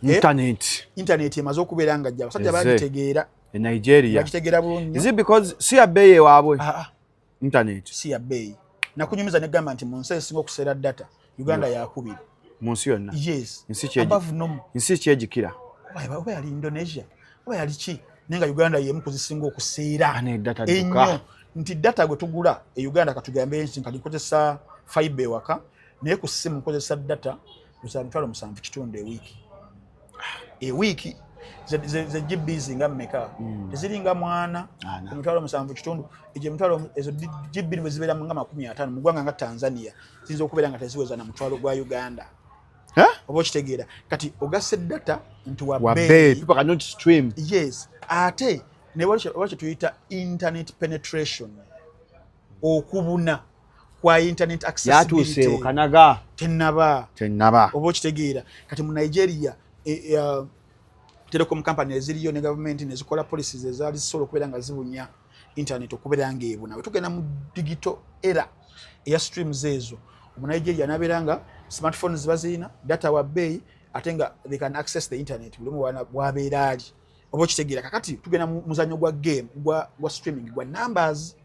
Eh? Internet. Internet emaze okubeera nga jja, abasajja Eze. bagitegeera. E Nigeria. Bagitegeera bulungi nnyo. Is it because si ya bbeeyi ewaabwe? Ah, ah. Internet. Si ya bbeeyi. Nakunyumiza negamba nti mu nsi esinga okuseera data, Uganda yakubiri. Mu nsi yonna? Yes. Nsi ki? Above normal. Nsi ki egikira? Oba yali Indonesia oba yali ki, naye nga Uganda yemu kuzisinga okuseera Ah, ne data dduka. ennyo, nti data gwe tugula e Uganda, katugambe nti kati nkozesa fiber ewaka, naye ku ssimu nkozesa data lusa 75,000 ewiiki. Ewiiki ze GBs nga mmeka? Teziringa mwana. Ana. Ku 75,000, egyo emitwalo ezo GB bwe zibeera nga 50 mu ggwanga nga Tanzania, ziyinza okubeera nga teziweza na mutwalo gwa Uganda. Eh? Oba okitegeera? Kati ogase data nti wa Wa bbeeyi. bbeeyi, people cannot stream. Yes, ate ne waliwo kye tuyita internet penetration, okubuna kwa internet Yatuuse accessibility. Bukanaga. Tennaba. Tennaba. Oba okitegeera? Kati mu Nigeria, telecom company eziriyo ne gavumenti nezikola policies ezaali zisobola okubeera nga zibunya internet okubeera ng'ebuna. Bwe tugenda mu digital era eya streams ezo, omunigeria nabeera nga smartphones bazirina, data wa bbeeyi, ate nga they can access the internet buli omu bwabeera ali. Oba okitegeera? Kakati tugenda mu muzanyo gwa game gwa streaming gwa numbers.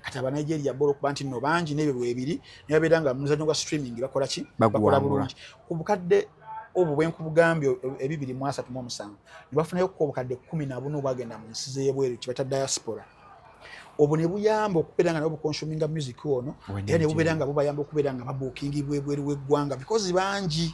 Kati abanigeria bo olwokuba nti nno bangi n'ebyo bwebiri, ne babeera nga mu muzanyo gwa streaming bakola ki? Bakola Baguwangula. bulungi. Ku bukadde obwo bwenkubugambye ebibiri mu asatu mu omusanvu, ne bafunayo ko obukadde 14 obwagenda mu nsi z'ebweru, kye bayita diaspora. Obwo ne buyamba okubeera nga nabo buconsuminga music ono, era ne bubeera nga bubayamba okubeera nga babuukingibwa ebweru w'eggwanga because bangi.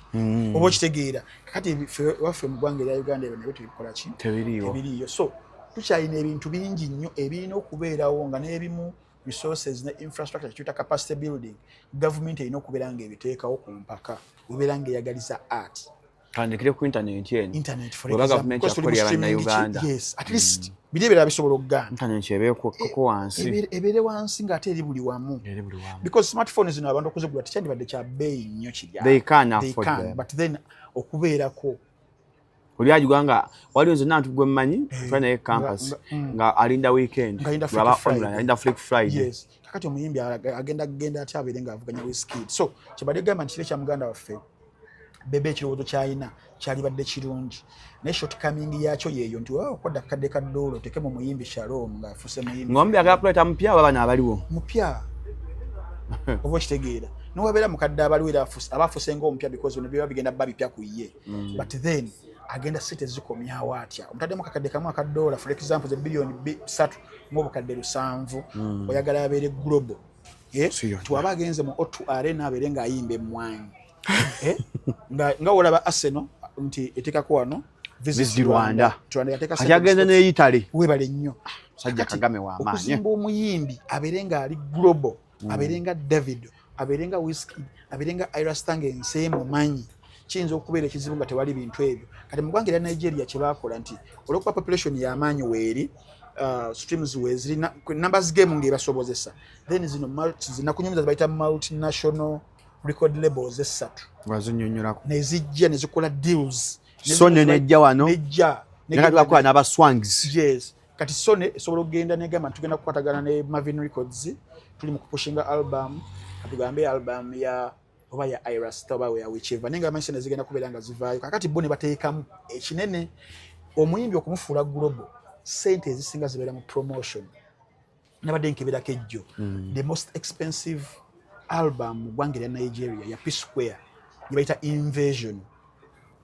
Oba okitegeera? Kakati ffe waffe mu ggwanga erya Uganda ebyo nabyo tebikola ki? Tebiriiwo. Tebiriiyo. So tukyalina ebintu bingi nnyo ebirina okubeerawo, nga n'ebimu resources ne infrastructure, kyetuyita capacity building, gavumenti erina okubeera nga ebiteekawo ku mpaka webeera nga eyagaliza art. Tandikire ku internet eno. Internet, for Bw'eba example, gavumenti because tuli mu yakolera streaming Bannayuganda. Yes, at least biri ebirala bisobola okugaana. Internet ebeekoko wansi. Ebeere wansi ng'ate eri buli wamu. Eri buli wamu. Because smartphone zino abantu okuzigula tekyandibadde kya bbeeyi nnyo kirya. They can They afford can, them. but then okubeerako Oli agigwa nga waliwo nze nantu gwe mmanyi, twali naye campus, nga alinda weekend. Nga alinda Lwaba Freaky Friday. online, alinda Freak Friday. Yes. Kakati omuyimbi agenda kugenda atya abeere ng'avuganya Wizkid? So kyebadde gamba nti kiri ekya muganda waffe Bebe, ekirowoozo kyalina kyalibadde kirungi, naye shortcoming yakyo yeeyo nti waba okodda kakadde ka ddoola oteeke mu muyimbi Shalom ng'afuuse muyimbi. Ng'ombi agala kuleeta mupya oba bano abaliwo? Mupya. Oba okitegeera? Nowabeera mukadde abaliwo era aba afuuse ng'omupya because bino biba bigenda bba bipya ku ye. But then agenda sente zikomyawo atya? Omutaddemu kakadde kamu aka ddoola, for example, ze biliyoni 3 mu obukadde 700, oyagala abeere global. Eh? Si yonna. Nti waba agenze mu O2 Arena abeere ng'ayimba emmwanyi. Eh? Nga wolaba Arsenal nti eteekako wano Visit Rwanda. Rwanda yateeka Kati agenda ne Italy. Webale nnyo. Musajja Kakati, Kagame w'amaanyi. okuzimba omuyimbi abeere ng'ali global, abeere nga Davido, abeere nga Wizkid, abeere nga Ayra Starr, ensi emumanyi, kiyinza okubeera ekizibu nga tewali bintu ebyo. Kati mu ggwanga erya Nigeria kye baakola nti olwokuba population y'amaanyi weeri, streams weeziri, numbers game ng'ebasobozesa, then zino zinakunyumiza zibayita multinational record labels essatu. Wazinyonnyolako. Nezijja nezikola deals. Sony nejja wano. Nejja. Naye bakola n'abaswangs. Yes. Kati Sony esobola okugenda negamba tugenda kukwatagana ne Mavin Records, tuli mu kupushinga album, katugambe album ya oba ya Ayra Starr oba ya whichever, naye nga amanyi sente zigenda kubeera nga zivaayo. Kakati bo ne bateekamu ekinene. Omuyimbi okumufuula global, sente ezisinga zibeera mu promotion. Nabadde nkeberako ejjo, the most expensive album mu ggwanga erya Nigeria ya P Square gye bayita Invasion,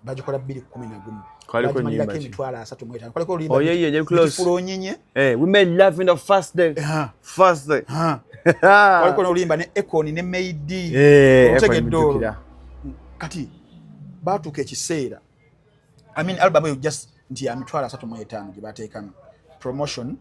bagikola 211. Kwaliko Bagimalirako nnyimba ki? 35,000. Kwaliko oluyimba Oh, yeah, close. Beautiful Onyinye. Eh, we made love in the first day. First day. Kwaliko n'oluyimba ne Akon ne Maidi. Eh, Otegedde Akon olwo? mujjukira. Kati batuuka ekiseera, I mean, album eyo just nti ya 35,000 gye bateekamu promotion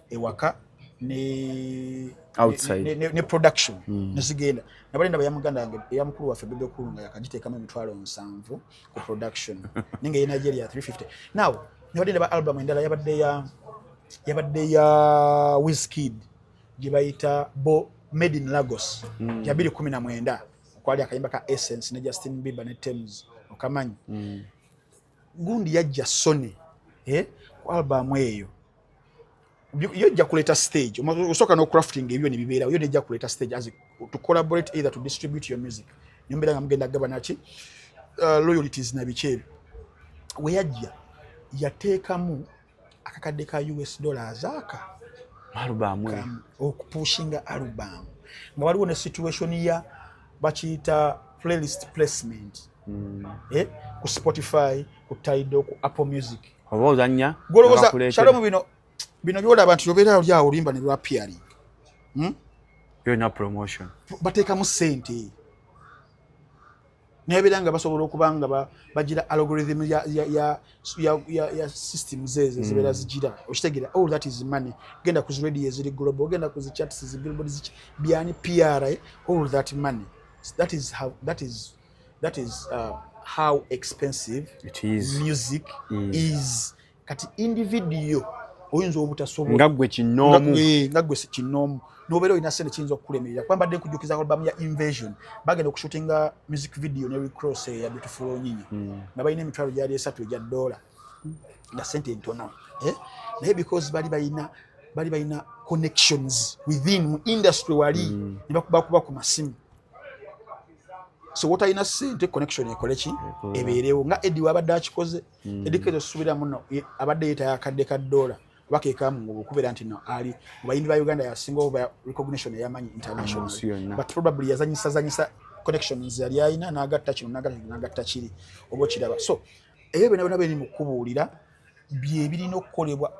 ewaka ne Outside. ne production nezigenda. Nabali ndaba ya muganda wange, eya mukulu waffe Bebe Cool, nga yakagiteekamu 70,000 ku production, naye nga ye Nigeria 350. Now nabadde ndaba album endala yabadde ya Yabadde ya Wizkid gye bayita Bo Made in Lagos ya 2019, okwali akayimba ka Essence ne Justin Bieber ne Tems, okamanyi. Gundi yajja Sony, ku album eyo yo ejja kuleeta stage. Osooka n'ocrafting ebyo ne bibeerawo, yo nejja kuleeta stage as to collaborate, either to distribute your music, nembeera nga mugenda gabana ki, royalties na biki ebyo. We yajja yateekamu akakadde ka US dollars aka album eyo. Okupushinga album nga waliwo ne situation ya bakiyita playlist placement, ku Spotify, ku Tidal, ku Apple Music. Oba ozannya. Golowooza Bakuleetera. Shalom, bino byolaba nti obeera oli awo oluyimba ne lwapiaring. Yonna promotion. Bateekamu ssente naye nga basobola okuba nga bagira algorithm ya systems ezo zibeera zigira, okitegeera? All that is money. Genda ku zi radio eziri global, genda ku zi charts, zi billboard, byani PR, all that money. That is how expensive It is. music Is. is. Kati individual oyinza obutasobola Nga ggwe kinnoomu. Nga gwe kinoomu nobeera olina sente, kiyinza okukulemerera, kuba mbadde nkujjukiza album ya Invasion, bagenda okushootinga music video ne Rick Ross ya Beautiful Onyinye nga balina emitwalo gyali esatu egya dola, nga sente ntono, eh? Naye because bali balina connections within mu industry wali, ne bakubakuba ku masimu. So wotalina sente, connection ekole ki? Ebeerewo. Nga Eddy wabadde akikoze. Eddy Kenzo suubira muno abadde yeetayo akadde ka dola oba kekamu okubeera nti no ali mu bayimbi ba Uganda yasinga oba recognition eyamanyi international. Mu nsi yonna. But probably yazanyisa zanyisa connections yali alina, n'agatta kino, n'agatta kino, n'agatta kiri, oba okiraba. So ebyo byonna byonna biri mu kubuulira bye birina okukolebwa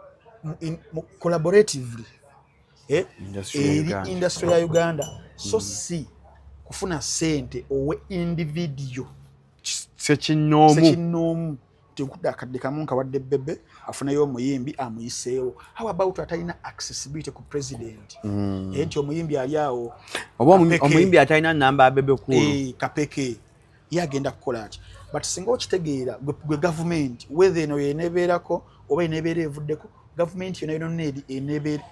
collaboratively, Industry ya eri Uganda. Industry ya Uganda, so si kufuna sente owe individual Sekinnoomu. Sekinnoomu tinkudde akadde kamu nkawadde Bebe afuneyo omuyimbi amuyiseewo. How about atalina accessibility ku president? Nti omuyimbi ali awo Oba Kapeke. Omuyimbi atalina namba ya Bebe Cool. Kapeke ye agenda kukola ki? But singa okitegeera gwe gavumenti, whether eno yenebeerako oba enebeera evuddeko, gavumenti yona yonna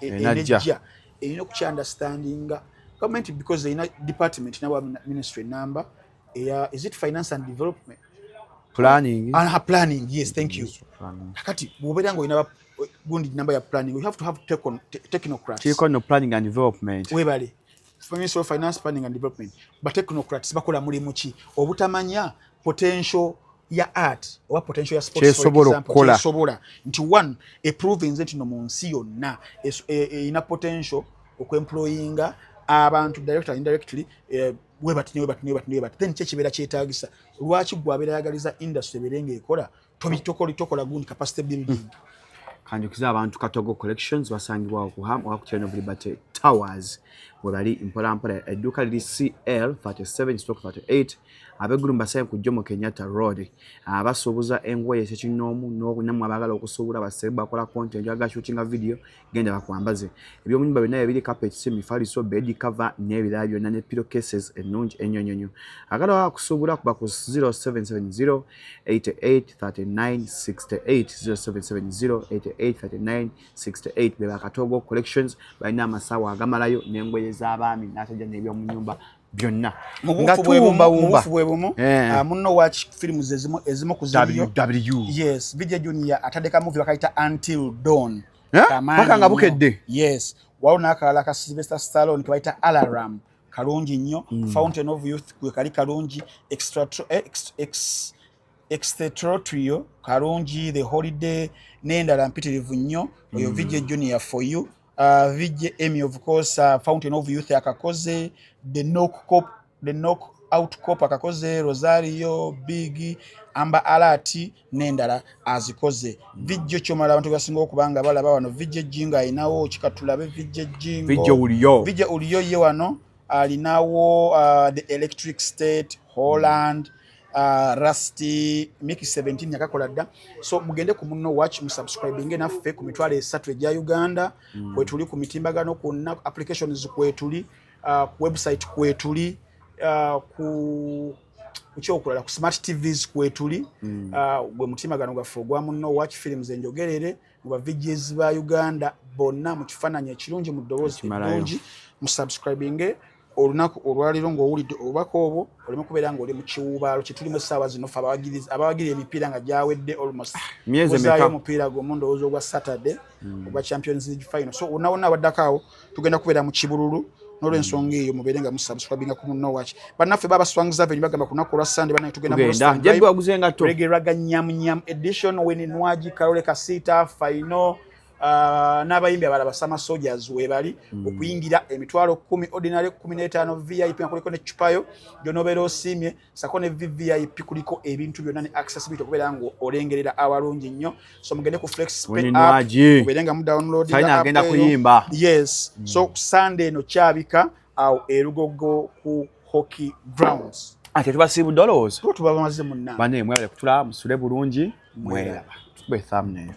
Enajja. Enejja erina okukyunderstandinga gavumenti, because erina department nawa ministry number eya, is it finance and development? Planning. And planning, yes, thank you. Planning. Kakati bw'obeera nga olina gundi namba ya planning, you have to have technocrats. Kiriko no planning and development. Webale. Ministry of Finance, Planning and Development, ba technocrats bakola mulimu ki? Obutamanya potential ya art oba potential ya sports, for Kyesobola example, okukola. Kyesobola nti one eprovinze nti no mu nsi yonna erina potential okwemployinga abantu directly and indirectly, webati ne webati ne webati ne webati. Then kye kibeera kyetaagisa, lwaki gwe abeera ayagaliza industry ebeere ng'ekola tokola gundi capacity building? Kanjukiza abantu Katogo Collections basangibwawo ku Ham oba ku Chain of Liberty Towers we bali mpolampola. Edduuka liri CL 37 stroke 38, ab'eggulu mbasaye ku Jomo Kenyatta Road. Abasuubuza engoye sekinnoomu, nammwe abaagala okusuubula, basebu bakola content, oyagala shootinga video, genda bakwambaze. Ebyomunyumba byonna ebiri, carpets, mifaliso, bed cover n'ebirala byonna, ne pillow cases ennungi ennyonyonyo. Agala wa kusuubula kuba ku 0770 88 39 68, 0770 88 39 68. Be Bakatogo Collections, balina amasawo agamalayo n'engoye z'abaami n'atajja n'ebyomunyumba byonna nga tuwumbawumba. Mubuufu bwe bumu. Munno watch films ezimu ku ziriyo. WW. Yes, VJ Junior ataddeka movie bakayita Until Dawn. Eh? Kamaanyi Paka nga nnyo. Bukedde. Yes, waliwo n'akalala ka Sylvester Stallone kebayita Alarm, kalungi nnyo. Fountain of Youth kwe kali kalungi. Extraterritorial kalungi, The Holiday n'endala mpitirivu nnyo. Oyo VJ Junior for you. VJ Emmy, of course, Fountain of Youth akakoze, The Knock Cop, The Knock Out Cop akakoze, Rosario, Big Amber Alert n'endala azikoze. VJ Kyomala abantu basinga okuba nga balaba wano. VJ Jingo alinawo kikatulabe VJ Jingo. VJ Uliyo. VJ Uliyo ye wano alinawo The Electric State, Holland, Rusty, Mickey 17 yakakola dda. So mugende ku Munno Watch, musubscribinge naffe ku 300,000 egya Uganda. Kwetuli ku mitimbagano kwonna, applications kwetuli, ku website kwetuli, ku kyokulala ku smart TVs kwetuli. Gwe mutimbagano gwaffe ogwa Munno Watch Films enjogerere. Mu ba VJs ba Uganda bonna, mu kifaananyi ekirungi, mu ddoboozi Ekimalayo. eddungi. Musubscribinge olunaku olwaleero ng'owulidde obubaka obwo, oleme kubeera ng'oli mu kiwuubaalo kyetulimu essaawa zino. Fe abawagira emipiira nga gyawedde almost Myezi Ozaayo emeka? Omupiira gumu ndowooza ogwa Saturday, ogwa Champions League final. So wonna wonna abaddako awo, tugenda kubeera mu kibululu. N'olwensonga eyo, mubeere nga musubscribinga ku Munowatch. Bannaffe baba Swangs Avenue bagamba ku lunaku olwa Sunday, banaye tugenda mu Tugenda. Roasting Jebwe Vibe. waguze engatto. Reggae Ragga Nyam Nyam edition, Winnie Nwagi, Karole Kasita, Faino, n'abayimbi abalala, Basama Soldiers webali. Okuyingira 10,000 ordinary, 15 VIP, nga kuliko n'eccupayo gy'onobeera osiimye, sako ne VVIP, kuliko ebintu byonna ne accessibility, okubeera nga olengerera awalungi nnyo. So mugende ku Flex Pay Winnie app, Nwagi. mubeere nga mudownloadinga China app agenda eyo. kuyimba. Yes. So Sunday eno kyabika awo erugogo ku hockey grounds. Ate tubasiibudde, olowooza? Tuba tubamaze munnange. Bane, mwebale kutulaba, musule bulungi, mweraba. Tukube thumbnail.